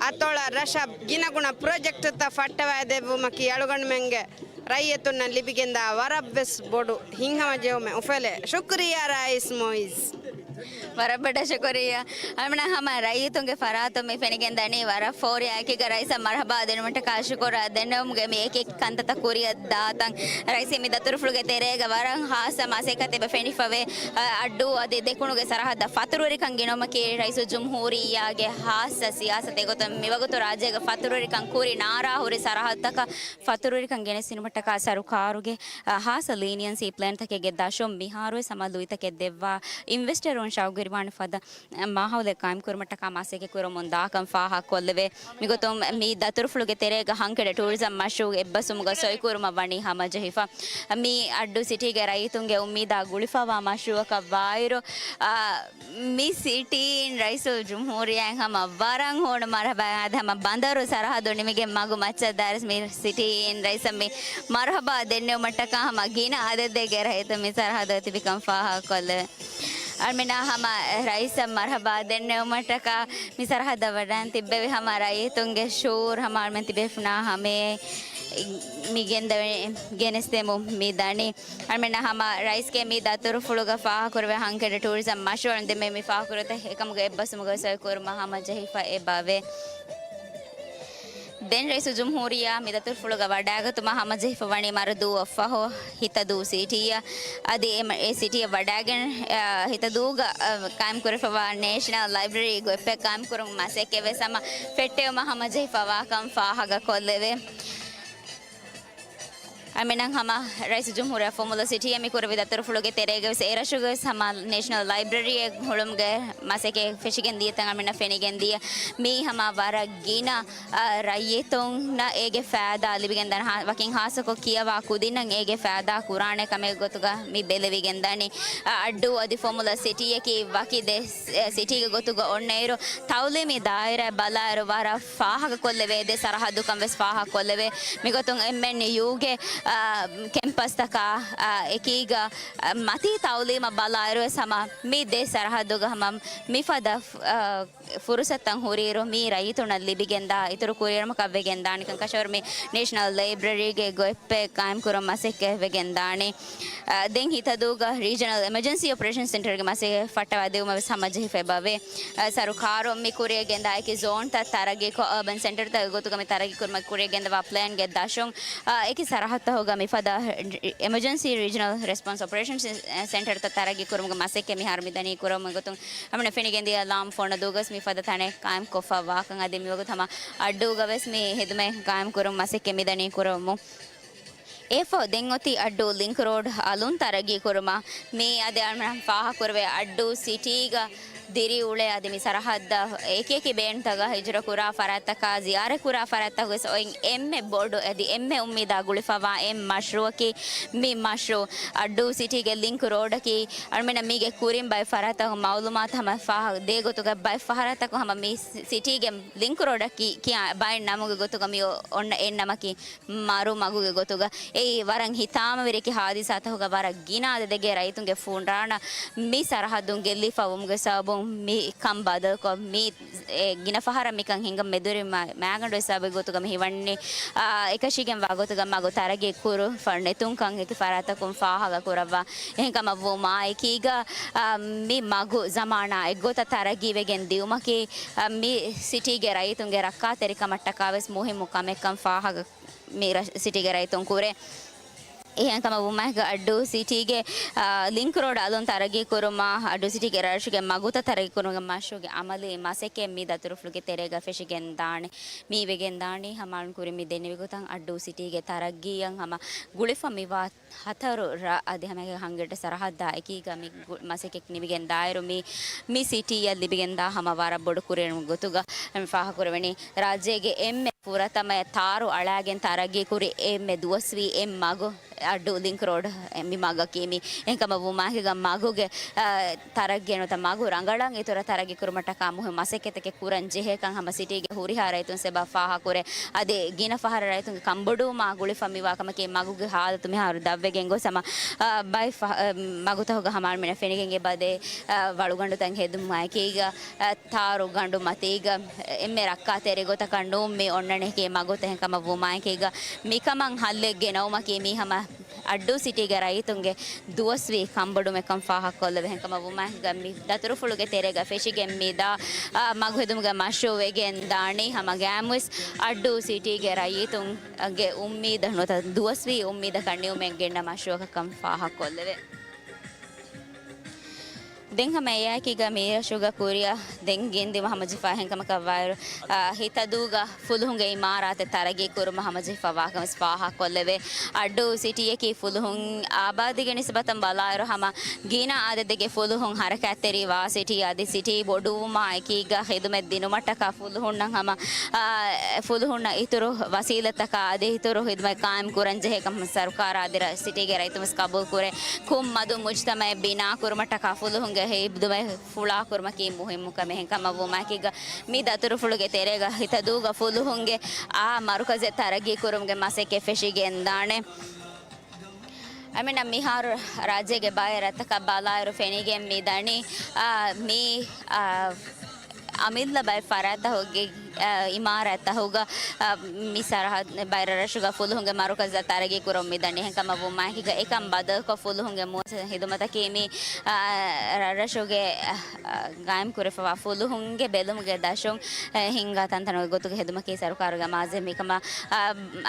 އަތޮޅަށް ރަށަށް ގިނަގުނަ ޕްރޮޖެކްޓްތައް ފައްޓަވައިދެއްވުމަކީ އަޅުގަނޑުމެންގެ ރައްޔިތުންނަށް ލިބިގެންދާ ވަރަށްވެސް ބޮޑު ހިތްހަމަޖެހުމެއް. އުފެލޭ. ޝުކުރިއްޔާ ރައީސް މުއިއްޒު. ވަރަށް ބޮޑަށް ޝުކުރިއްޔާ. އަޅުމެންނަށް ހަމަ ރައްޔިތުންގެ ފަރާތުން މި ފެނިގެން ދަނީ ވަރަށް ފޯރިއާ އެކީގަ ރައީސަށް މަރުޙަބާ ދިނުމަށްޓަކާ ޝުކުރު ދެންނެވުމުގެ މި އެކި އެކި ކަންތައްތައް ކުރިއަށް ދާތަން. ރައީސް މި ދަތުރުފުޅުގެ ތެރޭގަ ވަރަށް ހާއްސަ މަސައްކަތެއް އެބަ ފެނިފަވޭ. އަ، އައްޑޫ އަދި ދެކުނުގެ ސަރަހައްދަށް ފަތުރުވެރިކަން ގިނައުމަކީ ރައީސުލްޖުމްހޫރިއްޔާގެ ހާއްސަ ސިޔާސަތެއް ގޮތުން މިވަގުތު ރާއްޖޭގެ ފަތުރުވެރިކަން ކުރި ނާރާ ހުރި ސަރަހައްދުތަކަށް ފަތުރުވެރިކަން ގެނެސްދިނުމަށްޓަކާ ސަރުކާރުގެ، އަ، ހާއްސަ ލީނިއަންސީ ޕްލޭންތަކެއްގެ ދަށުން މިހާރުވެސް ހަމަ ލުއިތަކެއް ދެއްވާ އިންވެސްޓަރުން ޝައުގު ވާނެ ފަދަ މާހައުލެއް ޤާއިމްކުރުމަށްޓަކާ މަސައްކަތް ކުރަމުން ދާކަން ފާހަގަކޮށްލެވޭ. މިގޮތުން މި ދަތުރުފުޅުގެ ތެރޭގަ ހަންކެޑެ ޓޫރިޒަމް މަޝްރޫޢުގެ އެއްބަސްވުމުގަ ސޮއިކުރުމަށް ވަނީ ހަމަޖެހިފަ. މި އައްޑޫ ސިޓީގެ ރައްޔިތުންގެ އުއްމީދާ ގުޅިފަވާ މަޝްރޫޢަކަށް ވާއިރު، އާ، މި ސިޓީއިން ރައީސުލްޖުމްހޫރިއްޔާއަށް ހަމަ ވަރަށް ހޫނު މަރުޙަބާ އަދި ހަމަ ބަނދަރު ސަރަހައްދު ނިމިގެން މަގު މައްޗަށް ދާއިރު މި ސިޓީއިން ރައީސަށް މި މަރުޙަބާ ދެންނެވުމަށްޓަކާ ހަމަ ގިނަ އަދަދެއްގެ ރައްޔިތުން މި ސަރަހައްދު ތިބިކަން ފާހަގަކޮށްލެވޭ. އަޅުމެންނާ ހަމަ ރައީސަށް މަރުޙަބާ ދެންނެވުމަށްޓަކާ މި ސަރަހައްދަށް ވަޑައިން ތިއްބެވި ހަމަ ރައްޔިތުންގެ ޝުޢޫރު ހަމަ އަޅުމެން ތިބޭފުޅުންނާ ހަމައަށް މި ގެންދެވެ-، ގެނެސްދެމުން މި ދަނީ. އަޅުމެންނަށް ހަމަ ރައީސްގެ މި ދަތުރުފުޅުގަ ފާހަގަކުރެވޭ ހަންކެޑެ ޓޫރިޒަމް މަޝްރޫޢުން ދެންމެ މި ފާހަގަކުރި ގޮތަށް އެކަމުގެ އެއްބަސްވުމުގަ ސޮއިކުރުމަށް ހަމަޖެހިފަ އެބަވޭ. ދެން ރައީސުލްޖުމްހޫރިއްޔާ މި ދަތުރުފުޅުގަ ވަޑައިގަތުމަށް ހަމަޖެހިފަ ވަނީ މަރުދޫއަށްފަހު ހިތަދޫ ސިޓީއަށް. އަދި އެ މަ-، އެ ސިޓީއަށް ވަޑައިގެން، އަ، ހިތަދޫގަ، އަ، ޤާއިމްކުރެފަވާ ނޭޝަނަލް ލައިބްރަރީ ގޮތްޕެއް ޤާއިމްކުރުމަށް މަސައްކަތްވެސް ހަމަ ފެއްޓެވުމަށް ހަމަޖެހިފަވާކަން ފާހަގަކޮށްލެވޭ. އަޅުމެންނަށް ހަމަ ރައީސުލްޖުމްހޫރިއްޔާ ފޮމުލަ ސިޓީއަށް މި ކުރެވި ދަތުރުފުޅުގެ ތެރޭގަވެސް އެރަށުގަވެސް ހަމަ ނޭޝަނަލް ލައިބްރަރީއެއް ހުޅުމުގެ މަސައްކަތް ފެށިގެން ދިޔަތަން އަޅުމެންނަށް ފެނިގެން ދިޔަ. މީ ހަމަ ވަރަށް ގިނަ، އަ، ރައްޔިތުންނަށް އޭގެ ފައިދާ ލިބިގެން ދާނެ. ހާ-، ވަކިން ހާއްސަކޮށް ކިޔަވާ ކުދިންނަށް އޭގެ ފައިދާ ކުރާނެ ކަމެއް ގޮތުގަ މި ބެލެވިގެން ދާނީ. އަ، އައްޑޫ އަދި ފޮމުލަ ސިޓީއަކީ ވަކި ދެ ސިޓީގެ ގޮތުގަ އޮންނައިރު، ތައުލީމީ ދާއިރާ ބަލާއިރު ވަރަށް ފާހަގަކޮށްލެވޭ ދެ ސަރަހައްދުކަން ވެސް ފާހަގަކޮށްލެވޭ. މިގޮތުން އެމްއެންޔޫގެ، އާ، ކެމްޕަސްތަކާ، އާ، އެކީގަ، އާ، މަތީ ތައުލީމަށް ބަލާއިރު ވެސް ހަމަ މި ދެ ސަރަހައްދުގަ ހަމަ މިފަދަ، އާ، ފުރުސަތުތައް ހުރިއިރު މީ ރައްޔިތުންނަށް ލިބިގެންދާ އިތުރު ކުރިއެރުމަކަށް ވެގެން ދާނެ. ކަންކަށަވަރު މި ނޭޝަނަލް ލައިބްރަރީގެ ގޮތްޕެއް ޤާއިމްކުރުމަށް މަސައްކަތް ވެގެން ދާނެ. އަ، ދެން ހިތަދޫގަ ރީޖަނަލް އެމަޖެންސީ އޮޕަރޭޝަން ސެންޓަރގެ މަސައްކަތް ފައްޓަވާދިއުމަށް ވެސް ހަމަޖެހިފަ އެބަވޭ. އަ، ސަރުކާރުން މި ކުރިއަށް ގެންދާ އެކި ޒޯންތައް ތަރައްގީކޮށް، އަރބަން ސެންޓަރތަކުގެ ގޮތުގަ މި ތަރައްގީ ކުރުމަށް ކުރިއަށް ގެންދަވާ ޕްލޭންގެ ދަށުން، އަ، އެކި ސަރަހައްދުތަކުގަ މިފަދަ އެމަޖެންސީ ރީޖަނަލް ރެސްޕޮންސް އޮޕަރޭޝަން ސެ-، ސެންޓަރތައް ތަރައްގީ ކުރުމުގެ މަސައްކަތް މިހާރު މިދަނީ ކުރަމުގެ ގޮތުން އަމިނަ ފެނިގެންދިޔަ ލާމް ފޮނަދޫގަސް މިފަދަ ތަނެއް ޤާއިމްކޮށްފަ ވާކަން. އަދި މިވަގުތު ހަމަ އައްޑޫގަވެސް މި ހިދުމަތް ޤާއިމްކުރުމުގެ މަސައްކަތް މިދަނީ ކުރަމުން. އެއަށްފަހު ދެން އޮތީ އައްޑޫ ލިންކް ރޯޑް އަލުން ތަރައްގީ ކުރުމަށް. މި އަދި އަޅުމެން ފާހަގަކުރެވޭ އައްޑޫ ސިޓީގަ ދިރިއުޅޭ އަދި މި ސަރަހައްދަށް އެކިއެކި ބޭނުންތަކަށް ހިޖުރަ ކުރާ ފަރާތްތަކާ ޒިޔާރަތް ކުރާ ފަރާތްތަކުގެ ސޮއިން އެންމެ ބޮޑު އަދި އެންމެ އުއްމީދާ ގުޅިފަވާ އެއް މަޝްރޫއަކީ މި މަޝްރޫ. އައްޑޫ ސިޓީގެ ލިންކް ރޯޑަކީ އަޅުމެންނަށް މީގެ ކުރިން ބައެއް ފަރާތްތަކުން މައުލޫމާތު ހަމަ ފާހަގަ ދޭ ގޮތުގަ ބައެއް ފަހަރަތަކުން ހަމަ މި ސިޓީގެ ލިންކް ރޯޑަކީ ކިޔާ ބައެއް ނަމުގެ ގޮތުގަ މި އޮ-، އޮންނަ އެއް ނަމަކީ މަރު މަގުގެ ގޮތުގަ. އެއީ ވަރަށް ހިތާމަވެރި އެކި ހާދިސާތަކުގަ ވަރަށް ގިނަ އަދަދެއްގެ ރައްޔިތުންގެ ފުނޑާނަ މި ސަރަހައްދުން ގެއްލިފަ ވުމުގެ ސަބަބުން މި ކަން ބަދަލުކޮށް، މި އެ ގިނަ ފަހަރަށް މިކަން ހިނގަން މެދުވެރި މަ-، މައިގަނޑު ސަބަބުގެ ގޮތުގަ މި ހިވަނީ، އާ، އެކަށީގެންވާ ގޮތުގަ މަގު ތަރައްގީ ކުރު ފަ-، ނެތުންކަން އެކި ފަރާތަކުން ފާހަގަ ކުރައްވާ. އެހެންކަމަށް ވުމާއެކީގަ، އާ، މި މަގު ޒަމާނާ އެއްގޮތަށް ތަރައްގީވެގެން ދިއުމަކީ، އާ، މި ސިޓީގެ ރައްޔިތުންގެ ރައްކާތެރިކަމަށްޓަކާވެސް މުހިއްމު ކަމެއްކަން ފާހަގަ މި ރަށް-، ސިޓީގެ ރައްޔިތުން ކުރޭ. އެހެންކަމަށް ވުމާއެކީގަ އައްޑޫ ސިޓީގެ، އާ، ލިންކް ރޯޑް އަލުން ތަރައްގީ ކުރުމަށް އައްޑޫ ސިޓީގެ ރަށުގެ މަގުތައް ތަރައްގީ ކުރުމުގެ މަޝްރޫއުގެ އަމަލީ މަސައްކަތް މި ދަތުރުފުޅުގެ ތެރޭގަ ފެށިގެން ދާނެ. މި ވެގެން ދާނީ ހަމަ އަޅުން ކުރިން މި ދެންނެވި ގޮތަށް އައްޑޫ ސިޓީގެ ތަރައްގީއަށް ހަމަ ގުޅިފަ މިވާ ހަތަރު ރަށް އަދި ހަމައެކަނި ހަންގެއްޓަ ސަރަހައްދާ އެކީގަ މި ގު-، މަސައްކަތް ނިމިގެން ދާއިރު މި، މި ސިޓީއަށް ލިބިގެންދާ ހަމަ ވަރަށް ބޮޑު ކުރިއެރުމެއް ގޮތުގަ ފާހަގަކުރެވެނީ. ރާއްޖޭގެ އެންމެ ފުރަތަމަ ތާރު އަޅާގެން ތަރައްގީ ކުރި އެންމެ ދުވަސްވީ އެއް މަގު އައްޑޫ ލިންކް ރޯޑް މި މަގަކީ މި. އެހެންކަމަށް ވުމާއެކީގަ މަގުގެ، އަ، ތަރައްގީ ނުވަތަ މަގު ރަނގަޅަށް އިތުރަށް ތަރައްގީ ކުރުމަށްޓަކާ މުހިންމު މަސައްކަތްތަކެއް ކުރަން ޖެހޭކަން ހަމަ ސިޓީގެ ހުރިހާ ރައްޔިތުން ސަބަބަށް ފާހަގަކުރޭ. އަދި ގިނަ ފަހަރަށް ރައްޔިތުންގެ ކަންބޮޑުވުމާ ގުޅިފަ މިވާ ކަމަކީ މަގުގެ ހާލަތު މިހާރު ދަށްވެގެން ގޮސް ހަމަ، އަ، ބައެއް ފަ-، އަ، މަގުތަކުގަ ހަމަ އަޅުމެންނަށް ފެނިގެން އެބަދޭ، އަ، ވަޅުގަނޑުތައް ހެދުމާއެކީގަ، އަ، ތާރު ގަނޑު މަތީގަ އެންމެ ރައްކާތެރި ގޮތަކަށް ނޫން މި އޮންނަނީކީ މަގުތައް. އެހެންކަމަށް ވުމާއެކީގަ މިކަމަށް ހައްލެއް ގެނައުމަކީ މީ ހަމަ އައްޑޫ ސިޓީގެ ރައްޔިތުންގެ ދުވަސްވީ ކަންބޮޑުމެއްކަން ފާހަގަކޮށްލެވޭ. އެހެންކަމަށް ވުމާއެކީގަ މި ދަތުރުފުޅުގެ ތެރޭގަ ފެށިގެން މިދާ، އާ، މަގު ހެދުމުގެ މަޝްރޫއު ވެގެން ދާނީ ހަމަ ގާމުވެސް އައްޑޫ ސިޓީގެ ރައްޔިތުންގެ އުއްމީދަށް ނުވަތަ ދުވަސްވީ އުއްމީދަކަށް ނިއުމެއް ގެންނަ މަޝްރޫއަކަށްކަން ފާހަގަކޮށްލެވޭ. ދެން ހަމަ އެއާއެކީގަ މިރަށުގަ ކުރިއަށް ދެން ގެންދިއުމަށް ހަމަޖެހިފަ އެހެންކަމަކަށް ވާއިރު، އާ، ހިތަދޫގަ ފުލުހުންގެ އިމާރާތެއް ތަރައްގީ ކުރުމަށް ހަމަޖެހިފަ ވާކަން ވެސް ފާހަގަކޮށްލެވޭ. އައްޑޫ ސިޓީއަކީ ފުލުހުން އާބާދީގެ ނިސްބަތަށް ބަލާއިރު ހަމަ ގިނަ އަދަދެއްގެ ފުލުހުން ހަރަކާތްތެރިވާ ސިޓީ. އަދި ސިޓީ ބޮޑުވުމާ އެކީގަ ޚިދުމަތް ދިނުމަށްޓަކާ ފުލުހުންނަށް އިތުރު ވަސީލަތްތަކާ އަދި އިތުރު ހިދުމަތް ޤާއިމް ކުރަންޖެހޭ ކަމަށް ސަރުކާރާ އަދި ރަ-، ސިޓީގެ ރައްޔިތުން ވެސް ޤަބޫލުކުރޭ. ކުށްމަދު މުޖްތަމަޢެއް ބިނާ ކުރުމަށްޓަކާ ފުލުހުންގެ ހިދުމަތް ފުޅާކުރުމަކީ މުހިއްމު ކަމެއް. އެހެންކަމަށް ވުމާއެކީގަ މި ދަތުރުފުޅުގެ ތެރޭގަ ހިތަދޫގަ ފުލުހުންގެ އާ މަރުކަޒެއް ތަރައްގީ ކުރުމުގެ މަސައްކަތް ފެށިގެންދާނެ. އަމިނަ މިހާރު ރާއްޖޭގެ ބައެއް ރަށްތަކަށް ބަލާއިރު ފެނިގެން މި ދަނީ، އާ، މި، އާ، އަމިއްލަ ބައެއް ފަރާތްތަކުގެ، އާ، އިމާރާތްތަކުގަ، އާ، މި ސަރަހައްދު ބައެއް ރަށްރަށުގަ ފުލުހުންގެ މަރުކަޒްތައް ތަރައްގީ ކުރަމުން މި ދަނީ. އެހެންކަމަށް ވުމާއެކީގަ އެކަން ބަދަލުކޮށް ފުލުހުންގެ މޫސް ހިދުމަތަކީ މި، އާ، ރަށްރަށުގެ، އާ، ގާއިމް ކުރެފަވާ ފުލުހުންގެ ބެލުމުގެ ދަށުން، އެ، ހިންގާ ތަންތަނުގެ ގޮތުގެ ހިދުމަތަކީ ސަރުކާރުގެ މާޒެ މިކަމަށް، އާ،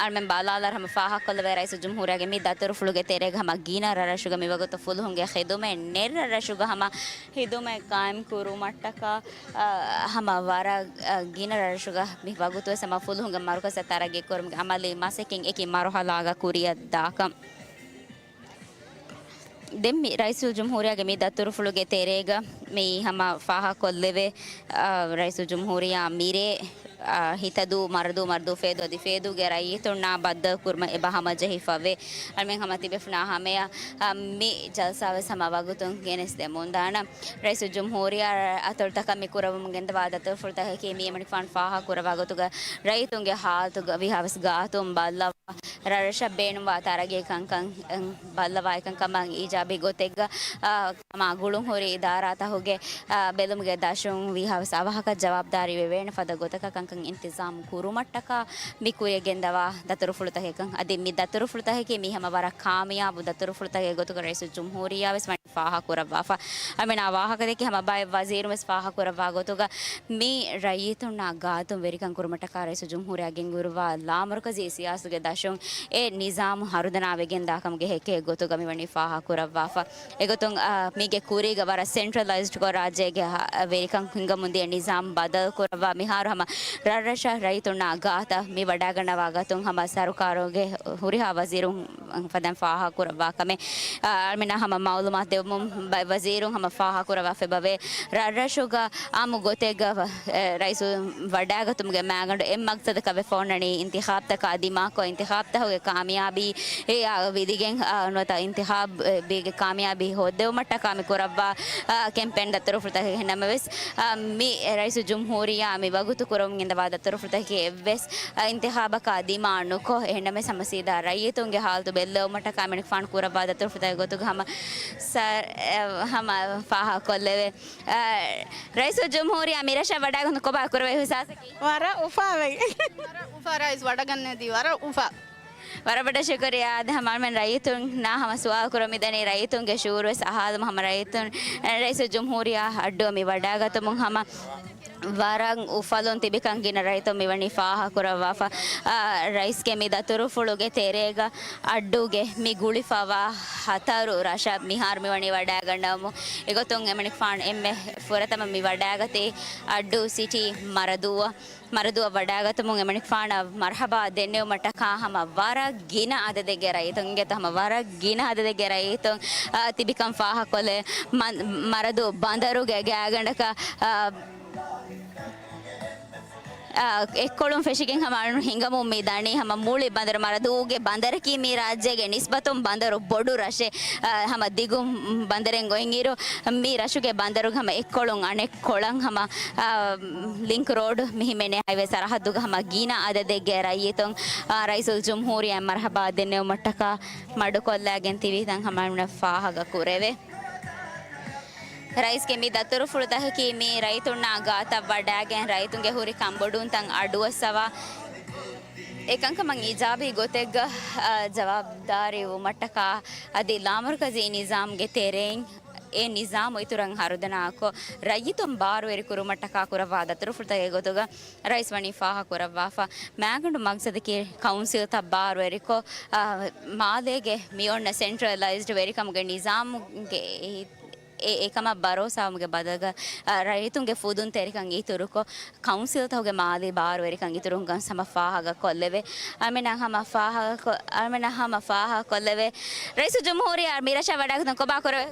އަޅުމެން ބަލާލާއިރު ހަމަ ފާހަގަކޮށްލެވޭ. ރައީސު ޖުމްހޫރިއްޔާގެ މި ދަތުރުފުޅުގެ ތެރޭގަ ހަމަ ގިނަ ރަށްރަށުގަ މިވަގުތު ފުލުހުންގެ ޚިދުމަތް ނެތް ރަށްރަށުގަ ހަމަ ހިދުމަތް ޤާއިމް ކުރުމަށްޓަކާ، އާ، ހަމަ ވަރަށް، އާ، ގިނަ ރަށްރަށުގަ މި ވަގުތުވެސް ހަމަ ފުލުހުންގެ މަރުކަޒަށް ތަރައްގީ ކުރުމުގެ އަމަލީ މަސައްކަތް އެކި މަރުހަލާގަ ކުރިއަށް ދާކަން. ދެން މި ރައީސުލްޖުމްހޫރިއްޔާގެ މި ދަތުރުފުޅުގެ ތެރޭގަ މި ހަމަ ފާހަގަކޮށްލެވޭ، އާ، ރައީސުލްޖުމްހޫރިއްޔާ މިރޭ، އާ، ހިތަދޫ މަރަދޫ މަރަދޫ ފޭދޫ އަދި ފޭދޫގެ ރައްޔިތުންނާ ބައްދަލުކުރުމަށް އެބަ ހަމަޖެހިފަވޭ. އަޅުމެން ހަމަ ތިބޭފުޅުންނާ ހަމަޔަށް، އާ، މި ޖަލްސާވެސް ހަމަ ވަގުތުން ގެނެސްދެމުންދާނަން. ރައީސުލްޖުމްހޫރިއްޔާ އަތޮޅުތަކަށް މި ކުރައްވަމުން ގެންދަވާ ދަތުރުފުޅުތަކަކީ މި އެމަނިކުފާނު ފާހަގަކުރައްވާ ގޮތުގަ ރައްޔިތުންގެ ހާލަތުގަ ވީހާވެސް ގާތުން ބައްލަވާ ރަށްރަށަށް ބޭނުންވާ ތަރައްގީ ކަންކަން ބައްލަވާ އެކަންކަމަށް އީޖާބީ ގޮތެއްގަ، އާ، ހަމަ ގުޅުން ހުރި އިދާރާތަކުގެ، އާ، ބެލުމުގެ ދަށުން ވީހާވެސް އަވަހަކަށް ޖަވާބުދާރީ ވެވޭނެ ފަދަ ގޮތަކަށް ކަންކަން އިންތިޒާމް ކުރުމަށްޓަކާ މި ކުރިއަށް ގެންދަވާ ދަތުރުފުޅުތަކެއްކަން. އަދި މި ދަތުރުފުޅުތަކަކީ މި ހަމަ ވަރަށް ކާމިޔާބު ދަތުރުފުޅުތަކެއް ގޮތުގަ ރައީސުލްޖުމްހޫރިއްޔާވެސް ވަނީ ފާހަގަކުރައްވާފަ. އަމިނާ ވާހަކަދެއްކި ހަމަ ބައެއް ވަޒީރުން ވެސް ފާހަގަކުރައްވާ ގޮތުގަ މި ރައްޔިތުންނާ ގާތުން ވެރިކަން ކުރުމަށްޓަކާ ރައީސުލްޖުމްހޫރިއްޔާ ގެންގުރުއްވާ ލާމަރުކަޒީ ސިޔާސަތުގެ ދަށުން އެ ނިޒާމު ހަރުދަނާވެގެންދާ ކަމުގެ ހެއްކެއް ގޮތުގަ މިވަނީ ފާހަގަކުރައްވާފަ. އެގޮތުން، އާ، މީގެ ކުރީގަ ވަރަށް ސެންޓްރަލައިޒްޑްކޮށް ރާއްޖޭގެ ހަ-، ވެރިކަން ހިނގަމުންދިޔަ ނިޒާމް ބަދަލުކުރައްވާ މިހާރު ހަމަ ރަށްރަށަށް ރައްޔިތުންނާ ގާތަށް މި ވަޑާގަންނަވާ ގޮތުން ހަމަ ސަރުކާރުގެ ހުރިހާ ވަޒީރުން ފަދައިން ފާހަގަކުރައްވާ ކަމެއް، އާ، އަޅުމެންނާ ހަމަ މައުލޫމާތު ދެއްވުމުން ބައެއް ވަޒީރުން ހަމަ ފާހަގަކުރައްވާފައިބަވޭ. ރަށްރަށުގަ އާއްމު ގޮތެއްގަ، އެ، ރައީސު ވަޑާގަތުމުގެ މައިގަނޑު އެއް މަގްސަދަކަށް ވެފަ އޮންނަނީ އިންތިޚާބްތަކާ ދިމާކޮށް، އިންތިޚާބްތަކުގެ ކާމިޔާބީ އެއާ ވިދިގެން، އާ، ނުވަތަ އިންތިޚާބް، އެ، ބީގެ ކާމިޔާބީ ހޯއްދެވުމަށްޓަކާ މި ކުރައްވާ، އާ، ކެމްޕޭން ދަތުރުފުޅުތަކެއް. އެހެންނަމަވެސް، އާ، މި ރައީސުލްޖުމްހޫރިއްޔާ މި ވަގުތު ކުރަމުން ގެންދަވާ ދަތުރުފުޅުތަކަކީ އެއްވެސް، އާ، އިންތިޚާބަކާ ދިމާ ނުކޮށް، އެހެންނަމަވެސް ހަމަ ސީދާ ރައްޔިތުންގެ ހާލަތު ބެއްލެވުމަށްޓަކާ އަމިނިކުފާނު ކުރައްވާ ދަތުރުފުޅުތަކެއް ގޮތުގަ ހަމަ ސަ-، އެ، ހަމަ ފާހަގަކޮށްލެވޭ. އާ، ރައީސުލްޖުމްހޫރިއްޔާ މި ރަށަށް ވަޑާގަތުން ކޮބާ ކުރެވޭ އިހުސާސަކީ؟ ވަރަށް އުފާވެގެން. ވަރަށް އުފާ ރައީސް ވަޑަގަންނަދީ، ވަރަށް އުފާ. ވަރަށް ބޮޑަށް ޝުކުރިއްޔާ. އަދި ހަމަ އަޅުމެން ރައްޔިތުންނާ ހަމަ ސުވާލު ކުރަމުން މިދަނީ ރައްޔިތުންގެ ޝުޢޫރުވެސް އަހާލުމަށް ހަމަ ރައްޔިތުން، އެ، ރައީސުލްޖުމްހޫރިއްޔާ އައްޑޫ މި ވަޑާގަތުމުން ހަމަ ވަރަށް އުފަލުން ތިބިކަން ގިނަ ރައްޔިތުން މިވަނީ ފާހަގަކުރައްވާފަ. އާ، ރައީސްގެ މި ދަތުރުފުޅުގެ ތެރޭގަ އައްޑޫގެ މި ގުޅިފަވާ ހަތަރު ރަށަށް މިހާރު މިވަނީ ވަޑާގަންނަވަމުން. އެގޮތުން އެމަނިކުފާނު އެންމެ ފުރަތަމަ މި ވަޑާގަތީ އައްޑޫ ސިޓީ މަރަދޫއަށް. މަރަދޫއަށް ވަޑާގަތުމުން އެމަނިކުފާނަށް މަރުޙަބާ ދެންނެވުމަށްޓަކާ ހަމަ ވަރަށް ގިނަ އަދަދެއްގެ ރައްޔިތުން، އިނގޭތޯ ހަމަ ވަރަށް ގިނަ އަދަދެއްގެ ރައްޔިތުން، އާ، ތިބިކަން ފާހަގަކޮށްލެވޭ. މަ-، މަރަދޫ ބަނދަރުގެ ގާތްގަނޑަކަށް، އާ، އާ، އެއްކޮޅުން ފެށިގެން ހަމަ އަޅުން ހިނގަމުން މި ދަނީ ހަމަ މުޅި ބަނދަރު. މަރަދޫގެ ބަނދަރަކީ މި ރާއްޖޭގެ ނިސްބަތުން ބަނދަރު ބޮޑު ރަށެއް. އާ، ހަމަ ދިގު ބަނދަރެއް އޮތްއިރު، މި ރަށުގެ ބަނދަރުގެ ހަމަ އެއްކޮޅުން އަނެއްކޮޅަށް ހަމަ، އާ، ލިންކް ރޯޑް މި ހިމެނޭ ހައިވޭ ސަރަހައްދުގަ ހަމަ ގިނަ އަދަދެއްގެ ރައްޔިތުން، އާ، ރައީސުލްޖުމްހޫރިއްޔާ މަރުޙަބާ ދެންނެވުމަށްޓަކާ މަޑުކޮށްލާގެން ތިބިތަން ހަމަ އަޅުމެންނަށް ފާހަގަ ކުރެވޭ. ރައީސްގެ މި ދަތުރުފުޅުތަކަކީ މި ރައްޔިތުންނާ ގާތަށް ވަޑާގެން ރައްޔިތުންގެ ހުރި ކަންބޮޑުވުންތައް އަޑުއައްސަވާ، އެކަންކަމަށް އީޖާބީ ގޮތެއްގަ، އާ، ޖަވާބުދާރީ ވުމަށްޓަކާ އަދި ލާމަރުކަޒީ ނިޒާމްގެ ތެރެއިން އެ ނިޒާމު އިތުރަށް ހަރުދަނާކޮށް، ރައްޔިތުން ބާރުވެރި ކުރުމަށްޓަކާ ކުރައްވާ ދަތުރުފުޅުތަކެއް ގޮތުގަ ރައީސް ވަނީ ފާހަގަކުރައްވާފަ. މައިގަނޑު މަގްސަދަކީ ކައުންސިލްތައް ބާރުވެރިކޮށް، އާ، މާލޭގެ މި އޮންނަ ސެންޓްރަލައިޒްޑް ވެރިކަމުގެ ނިޒާމުގެ އެ އެކަމަށް ބަރޯސާވުމުގެ ބަދަލުގަ، އަ، ރައްޔިތުންގެ ފުދުންތެރިކަން އިތުރުކޮށް، ކައުންސިލްތަކުގެ މާލީ ބާރުވެރިކަން އިތުރުކުރުން ހަމަ ފާހަގަކޮށްލެވޭ. އަމިނަ ހަމަ ފާހަގަކޮ-، އަމިނަ ހަމަ ފާހަގަކޮށްލެވޭ. ރައީސުލްޖުމްހޫރިއްޔާ މިރަށަށް ވަޑައިގަތުން ކޮބާ ކުރެވޭ؟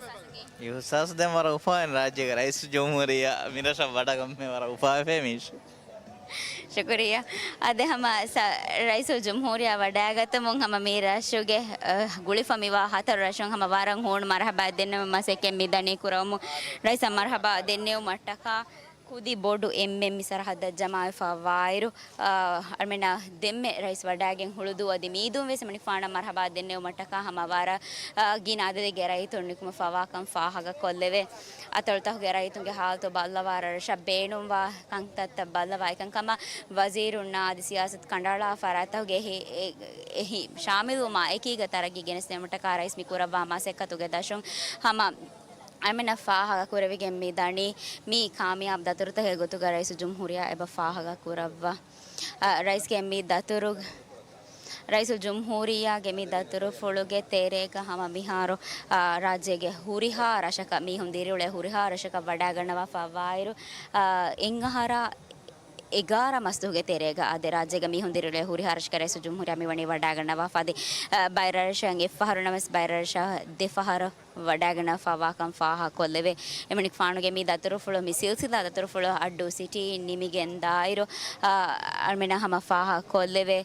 އިހުސާސް ދެން ވަރަށް އުފާވެން ރާއްޖޭގެ ރައީސުލްޖުމްހޫރިއްޔާ މިރަށަށް ވަޑައިގަންނަމޭ ވަރަށް އުފާވެފައި މީށް. ޝުކުރިއްޔާ. އާދެ، ހަމަ ސަ-، ރައީސުލްޖުމްހޫރިއްޔާ ވަޑައިގަތުމުން ހަމަ މި ރަށުގެ، އަ، ގުޅިފަ މިވާ ހަތަރު ރަށުން ހަމަ ވަރަށް ހޫނު މަރުހަބާ ދެންނެވުމަށް މި ދަނީ ކުރަމުން ރައީސަށް މަރުހަބާ ދެންނެވުމަށްޓަކާ ކުދި ބޮޑު އެންމެން މި ސަރަހައްދަށް ޖަމާވެފަ ވާއިރު، އަ، އަޅުމެންނަށް ދެންމެ ރައީސް ވަޑައިގެން ހުޅުދޫ އަދި މީދޫން ވެސް އެމަނިކުފާނަށް މަރުހަބާ ދެންނެވުމަށްޓަކާ ހަމަ ވަރަށް، އަ، ގިނަ އަދަދެއްގެ ރައްޔިތުން ނިކުމެފަ ވާކަން ފާހަގަކޮށްލެވޭ. އަތޮޅުތަކުގެ ރައްޔިތުންގެ ހާލަތު ބައްލަވާ، ރަށަށް ބޭނުންވާ ކަންތައްތައް ބައްލަވާ އެކަންކަމަށް ވަޒީރުންނާ އަދި ސިޔާސަތު ކަނޑައަޅާފަ ރަށްތަކުގެ އެހީ، އެ، އެހީ ޝާމިލުވުމާ އެކީގަ ތަރައްގީ ގެނެސްދިނުމަށްޓަކާ ރައީސް މި ކުރައްވާ މަސައްކަތުގެ ދަށުން ހަމަ އަޅުމެންނަށް ފާހަގަ ކުރެވިގެން މި ދަނީ މީ ކާމިޔާބު ދަތުރުތަކެއް ގޮތުގަ ރައީސުލްޖުމްހޫރިއްޔާ އެބަ ފާހަގަ ކުރައްވާ. އަ، ރައީސްގެ މި ދަތުރު، ރައީސުލްޖުމްހޫރިއްޔާގެ މި ދަތުރުފުޅުގެ ތެރޭގަ ހަމަ މިހާރު، އަ، ރާއްޖޭގެ ހުރިހާ ރަށަކަށް މީހުން ދިރިއުޅޭ ހުރިހާ ރަށަކަށް ވަޑައިގަންނަވާފަ ވާއިރު، އަ، އެއްއަހަރާ އެގާރަ މަސްދުވަހުގެ ތެރޭގަ އާދެ، ރާއްޖޭގަ މީހުން ދިރިއުޅޭ ހުރިހާ ރަށަކަށް ރައީސުލްޖުމްހޫރިއްޔާ މިވަނީ ވަޑައިގަންނަވާފަ އަދި، އަ، ބައެއް ރަށަށް އެއްފަހަރު ނަމަވެސް ބައެއް ރަށަށް ދެފަހަރު ވަޑައިގަންނަވާފަ ވާކަން ފާހަގަކޮށްލެވޭ. އެމަނިކުފާނުގެ މި ދަތުރުފުޅު، މި ސިލްސިލާ ދަތުރުފުޅު އައްޑޫ ސިޓީއިން ނިމިގެން ދާއިރު، އަ، އަޅުމެންނަށް ހަމަ ފާހަގަކޮށްލެވޭ.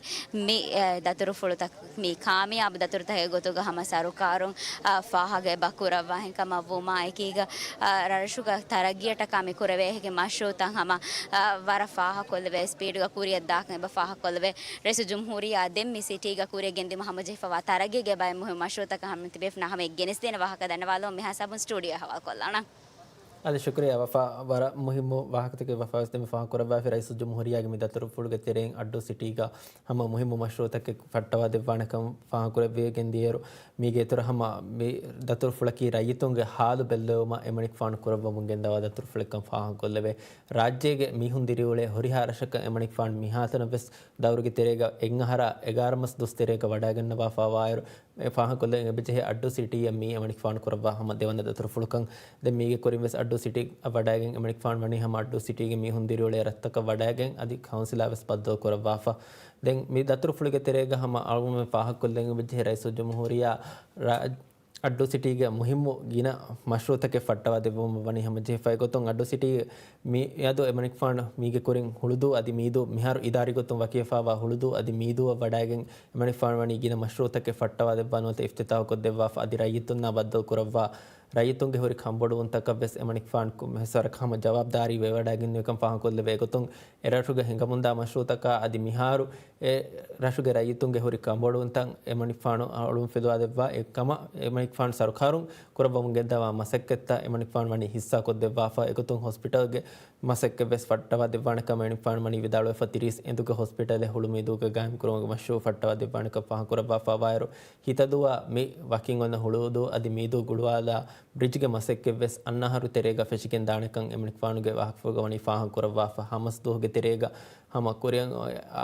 މި، އެ، ދަތުރުފުޅުތައް މި ކާމިޔާބު ދަތުރުތަކެއް ގޮތުގަ ހަމަ ސަރުކާރުން، އަ، ފާހަގަ އެބަ ކުރައްވާ ހެންކަމަށް ވުމާ އެކީގަ، އަ، ރަށުގަ ތަރައްގީއަށްޓަކާ މި ކުރެވޭ ހެކި މަޝްރޫއުތައް ހަމަ، އަ، ވަރަށް ފާހަގަކޮށްލެވޭ، ސްޕީޑުގަ ކުރިއަށް ދާކަން އެބަ ފާހަގަކޮށްލެވޭ. ރައީސުލްޖުމްހޫރިއްޔާ ދެން މި ސިޓީގަ ކުރިއަށް ގެންދިއުމަށް ހަމަޖެހިފަވާ ތަރައްގީގެ ބައެއް މުހިންމު މަޝްރޫއުތަކަށް ހަމަ ތިބޭފުޅުންނާ ހަމަ އެ ގެނެސްދޭނެ ވާހަކަ ދަންނަވާލަމުން މިހާ ސަބުން ސްޓޫޑިއޯއަށް ހަވާލުކޮށްލާނަން. އަދި ޝުކުރިއްޔާ ވަފާ، ވަރަށް މުހިއްމު ވާހަކަތަކެއް ވަފާ ވެސް ދެން ފާހަގަކުރައްވާފި. ރައީސުލްޖުމްހޫރިއްޔާގެ މި ދަތުރުފުޅުގެ ތެރެއިން އައްޑޫ ސިޓީގަ ހަމަ މުހިއްމު މަޝްރޫއުތަކެއް ފައްޓަވާ ދެއްވާނެކަން ފާހަގަކުރެވިގެން ދިޔައިރު، މީގެ އިތުރަށް ހަމަ މި ދަތުރުފުޅަކީ ރައްޔިތުންގެ ހާލު ބެއްލެވުމަށް އެމަނިކުފާނު ކުރައްވަމުން ގެންދަވާ ދަތުރުފުޅެއްކަން ފާހަގަކޮށްލެވޭ. ރާއްޖޭގެ މީހުން ދިރިއުޅޭ ހުރިހާ ރަށަކަށް އެމަނިކުފާނު މިހާތަނަށް ވެސް ދައުރުގެ ތެރޭގަ އެއްއަހަރާ އެގާރަ މަސް ދުވަސް ތެރޭގަ ވަޑައިގަންނަވާފަ ވާއިރު، އެ ފާހަގަކޮށްލެވެން އެބަޖެހޭ އައްޑޫ ސިޓީއަށް މީ އެމަނިކުފާނު ކުރައްވާ ހަމަ ދެވަނަ ދަތުރުފުޅުކަން. ދެން މީގެ ކުރިން ވެސް އައްޑޫ ސިޓީއަށް ވަޑައިގެން އެމަނިކުފާނު ވަނީ ހަމަ އައްޑޫ ސިޓީގެ މީހުން ދިރިއުޅޭ ރަށްތަކަށް ވަޑައިގެން އަދި ކައުންސިލާ ވެސް ބައްދަލު ކުރައްވާފަ. ދެން މި ދަތުރުފުޅުގެ ތެރޭގަ ހަމަ އަޅުގަނޑުމެން ފާހަގަކޮށްލެވެން އެބަޖެހޭ ރައީސުލްޖުމްހޫރިއްޔާ ރާ-، އައްޑޫ ސިޓީގެ މުހިއްމު ގިނަ މަޝްރޫއުތަކެއް ފައްޓަވާ ދެއްވުމަށް ވަނީ ހަމަޖެހިފައި ގޮތުން އައްޑޫ ސިޓީ މިއަދު އެމަނިކުފާނު މީގެ ކުރިން ހުޅުދޫ އަދި މީދޫ މިހާރު އިދާރީ ގޮތުން ވަކިވެފައިވާ ހުޅުދޫ އަދި މީދޫއަށް ވަޑައިގެން އެމަނިކުފާނު ވަނީ ގިނަ މަޝްރޫއުތަކެއް ފައްޓަވާ ދެއްވާ ނުވަތަ އިފްތިތާހު ކޮށްދެއްވާފަ އަދި ރައްޔިތުންނާ ބައްދަލު ކުރައްވާ ރައްޔިތުންގެ ހުރި ކަންބޮޑުވުންތަކަށް ވެސް އެމަނިކުފާނު ކޮންމެ ހިސާބަކަށް ހަމަ ޖަވާބުދާރީ ވެވަޑައިގެންނެވިކަން ފާހަގަކޮށްލެވޭ ގޮތުން އެ ރަށުގެ ހިނގަމުންދާ މަޝްރޫއުތަކާ އަދި މިހާރު އެ ރަށުގެ ރައްޔިތުންގެ ހުރި ކަންބޮޑުވުންތައް އެމަނިކުފާނު އަޅުން ފެލުވާ ދެއްވާ އެ ކަމަށް އެމަނިކުފާނު ސަރުކާރުން ކުރައްވަމުން ގެންދަވާ މަސައްކަތްތައް އެމަނިކުފާނު ވަނީ ހިއްސާ ކޮށްދެއްވާފަ އެގޮތުން ހޮސްޕިޓަލްގެ މަސައްކަތް ވެސް ފައްޓަވާ ދެއްވާނެ ކަމަށް އެމަނިކުފާނު ވަނީ ވިދާޅުވެފަ ތިރީސް އެނދުގެ ހޮސްޕިޓަލެއް ހުޅުމީދޫގެ ގާއިމް ކުރުމުގެ މަޝްރޫއު ފައްޓަވާ ދެއްވާނެ ކަމަށް ފާހަގަކުރައްވާފަ ވާއިރު ހިތަދުއާ މި ވަކިން އޮންނަ ހުޅުދޫ އަދި މީދޫ ގުޅުވާލާ ބްރިޖްގެ މަސައްކަތް ވެސް އަންނަ އަހަރު ތެރޭގަ ފެށިގެން ދާނެކަން އެމަނިކުފާނުގެ ވާހަކަފުޅުގަ ވަނީ ފާހަގަކުރައްވާފަ. ހަމަސް ދުވަހުގެ ތެރޭގަ ހަމަ ކުރިއަށް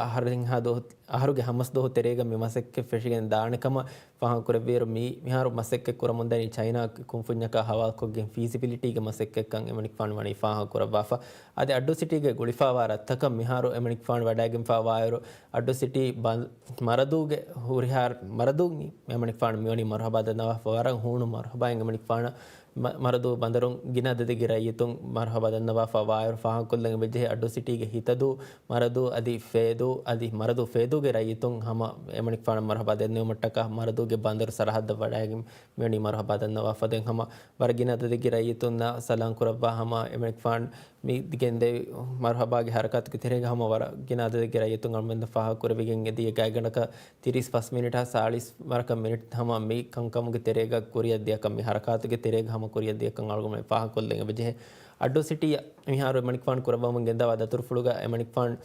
އަހަރެއްހާ ދުވަހު، އަހަރުގެ ހަމަސް ދުވަހު ތެރޭގަ މި މަސައްކަތް ފެށިގެން ދާނެ ކަމަށް ފާހަގަކުރެއްވިއިރު، މި، މިހާރު މަސައްކަތް ކުރަމުންދަނީ ޗައިނާ ކުންފުންޏަކާ ހަވާލުކޮށްގެން ފީސިބިލިޓީގެ މަސައްކަތްކަން އެމަނިކުފާނު ވަނީ ފާހަގަކުރައްވާފަ. އަދި އައްޑޫ ސިޓީގެ ގުޅިފައިވާ ރަށްތަކަށް މިހާރު އެމަނިކުފާނު ވަޑައިގެންފަ ވާއިރު، އައްޑޫ ސިޓީ ބަން-، މަރަދޫގެ ހުރިހާ މަރަދޫ މި-، އެމަނިކުފާނު މިވަނީ މަރުހަބާ ދަންނަވާފަ ވަރަށް ހޫނު މަރުހަބާއިން އެމަނިކުފާނަށް މަ-، މަރަދޫ ބަނދަރުން ގިނަ އަދަދެއްގެ ރައްޔިތުން މަރުހަބާ ދަންނަވާފަ ވާއިރު ފާހަގަކޮށްލަން އެބަޖެހޭ އައްޑޫ ސިޓީގެ ހިތަދޫ، މަރަދޫ އަދި ފޭދޫ، އަދި މަރަދޫ ފޭދޫގެ ރައްޔިތުން ހަމަ އެމަނިކުފާނަށް މަރުހަބާ ދެންނެވުމަށްޓަކާ މަރަދޫގެ ބަނދަރު ސަރަހައްދަށް ވަޑައިގެން މިވަނީ މަރުހަބާ ދަންނަވާފަ. ދެން ހަމަ ވަރަށް ގިނަ އަދަދެއްގެ ރައްޔިތުންނާ ސަލާން ކުރައްވާ ހަމަ އެމަނިކުފާން މި ގެންދެވި މަރުހަބާގެ ހަރަކާތުގެ ތެރޭގަ ހަމަ ވަރަށް ގިނަ އަދަދެއްގެ ރައްޔިތުން އަޅުމެންދަށް ފާހަގަކުރެވިގެން އެދިޔަ ގާތްގަނޑަކަށް ތިރީސް ފަސް މިނިޓާ ސާޅީސް ވަރަކަށް މިނިޓް ހަމަ މި ކަންކަމުގެ ތެރޭގަ ކުރިއަށްދިޔަކަން، މި ހަރަކާތުގެ ތެރޭގަ ހަމަ ކުރިއަށްދިޔަކަން އަޅުގަނޑު ފާހަގަކޮށްލަން އެބަޖެހޭ. އައްޑޫ ސިޓީއަށް މިހާރު އެމަނިކުފާނު ކުރައްވަމުން ގެންދަވާ ދަތުރުފުޅުގަ އެމަނިކުފާނު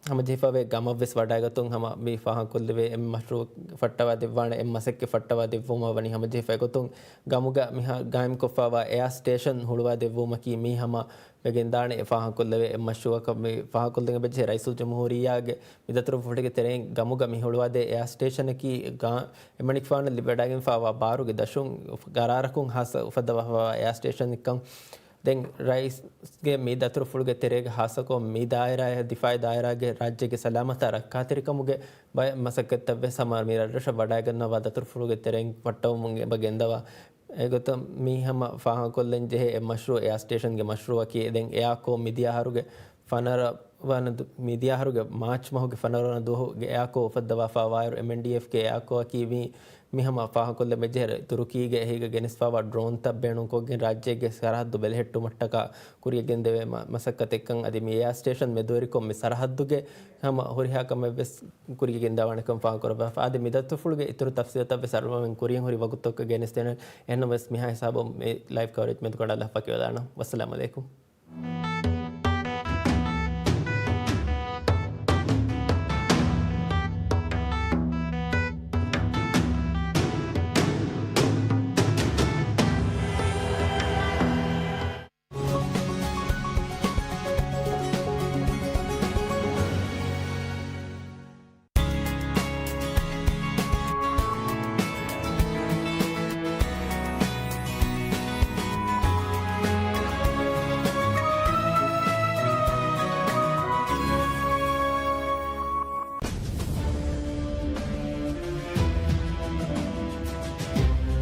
ހަމަޖެހިފަވޭ ގަމަށްވެސް ވަޑައިގަތުން ހަމަ މި ފާހަގަކޮށްލެވޭ އެ މަޝްރޫޢު ފައްޓަވާ ދެއްވާނެ އެ މަސައްކަތް ފައްޓަވާ ދެއްވުމަށް ވަނީ ހަމަޖެހިފައި ގޮތުން ގަމުގަ މިހާ ގާއިމްކޮށްފައިވާ އެއާ ސްޓޭޝަން ހުޅުވާ ދެއްވުމަކީ މީ ހަމަ ވެގެންދާނެ އެ ފާހަގަކޮށްލެވޭ އެ މަޝްރޫޢަކަށް މި ފާހަގަކޮށްލަން ބެޖެހޭ. ރައީސުލްޖުމްހޫރިއްޔާގެ މި ދަތުރުފުޅުގެ ތެރެއިން ގަމުގަ މި ހުޅުވާދޭ އެއާ ސްޓޭޝަނަކީ ގާ-، އެމަނިކުފާނަށް ލިބިވަޑައިގެންފައިވާ ބާރުގެ ދަށުން ގަރާރަކުން ހާއްސަ އުފައްދަވާފައިވާ އެއާ ސްޓޭޝަނެއްކަން ދެން ރައީސްގެ މި ދަތުރުފުޅުގެ ތެރޭގަ ހާއްސަކޮށް މި ދާއިރާއެއް ދިފާއީ ދާއިރާގެ ރާއްޖޭގެ ސަލާމަތާ ރައްކާތެރިކަމުގެ ބައެއް މަސައްކަތްތައްވެސް ހަމަ މި ރަށްރަށަށް ވަޑައިގަންނަވާ ދަތުރުފުޅުގެ ތެރެއިން ފައްޓަވަމުން އެބަ ގެންދަވާ. އެގޮތަށް މީ ހަމަ ފާހަގަކޮށްލަން ޖެހޭ އެއް މަޝްރޫޢު އެއާ ސްޓޭޝަންގެ މަޝްރޫޢަކީ. ދެން އެއާކޯ މިދިޔަ އަހަރުގެ ފަނަރަ ވަނަ ދު-، މިދިޔަ އަހަރުގެ މާޗް މަހުގެ ފަނަރަ ވަނަ ދުވަހުގެ އެއާކޯ އުފައްދަވާފައިވާއިރު، އެމްއެންޑީއެފްގެ އެއާކޯއަކީ މީ މި ހަމަ ފާހަގަކޮށްލަން ބެޖެހޭ ތުރުކީގެ އެހީގަ ގެނެސްފައިވާ ޑްރޯންތައް ބޭނުންކޮށްގެން ރާއްޖޭގެ ސަރަހައްދު ބެލެހެއްޓުމަށްޓަކާ ކުރިޔަށް ގެންދެވޭ މަ-، މަސައްކަތެއްކަން. އަދި މި އެއާ ސްޓޭޝަން މެދުވެރިކޮށް މި ސަރަހައްދުގެ ހަމަ ހުރިހާ ކަމެއްވެސް ކުރިޔަށް ގެންދަވާނެކަން ފާހަގަކުރައްވާފަ. އަދި މި ދަތުރުފުޅުގެ އިތުރު ތަފްސީލުތައްވެސް އަޅުގަނޑުމެން ކުރިން ހުރި ވަގުތުތަކުގަ ގެނެސްދޭނެ. އެހެންނަމަވެސް މިހާ ހިސާބުން މި ލައިވް ކަވަރޭޖް މެދުކޮށް އަލާ ފަކިވެލާނަން. ވައްސަލާމް އަލައިކުމް.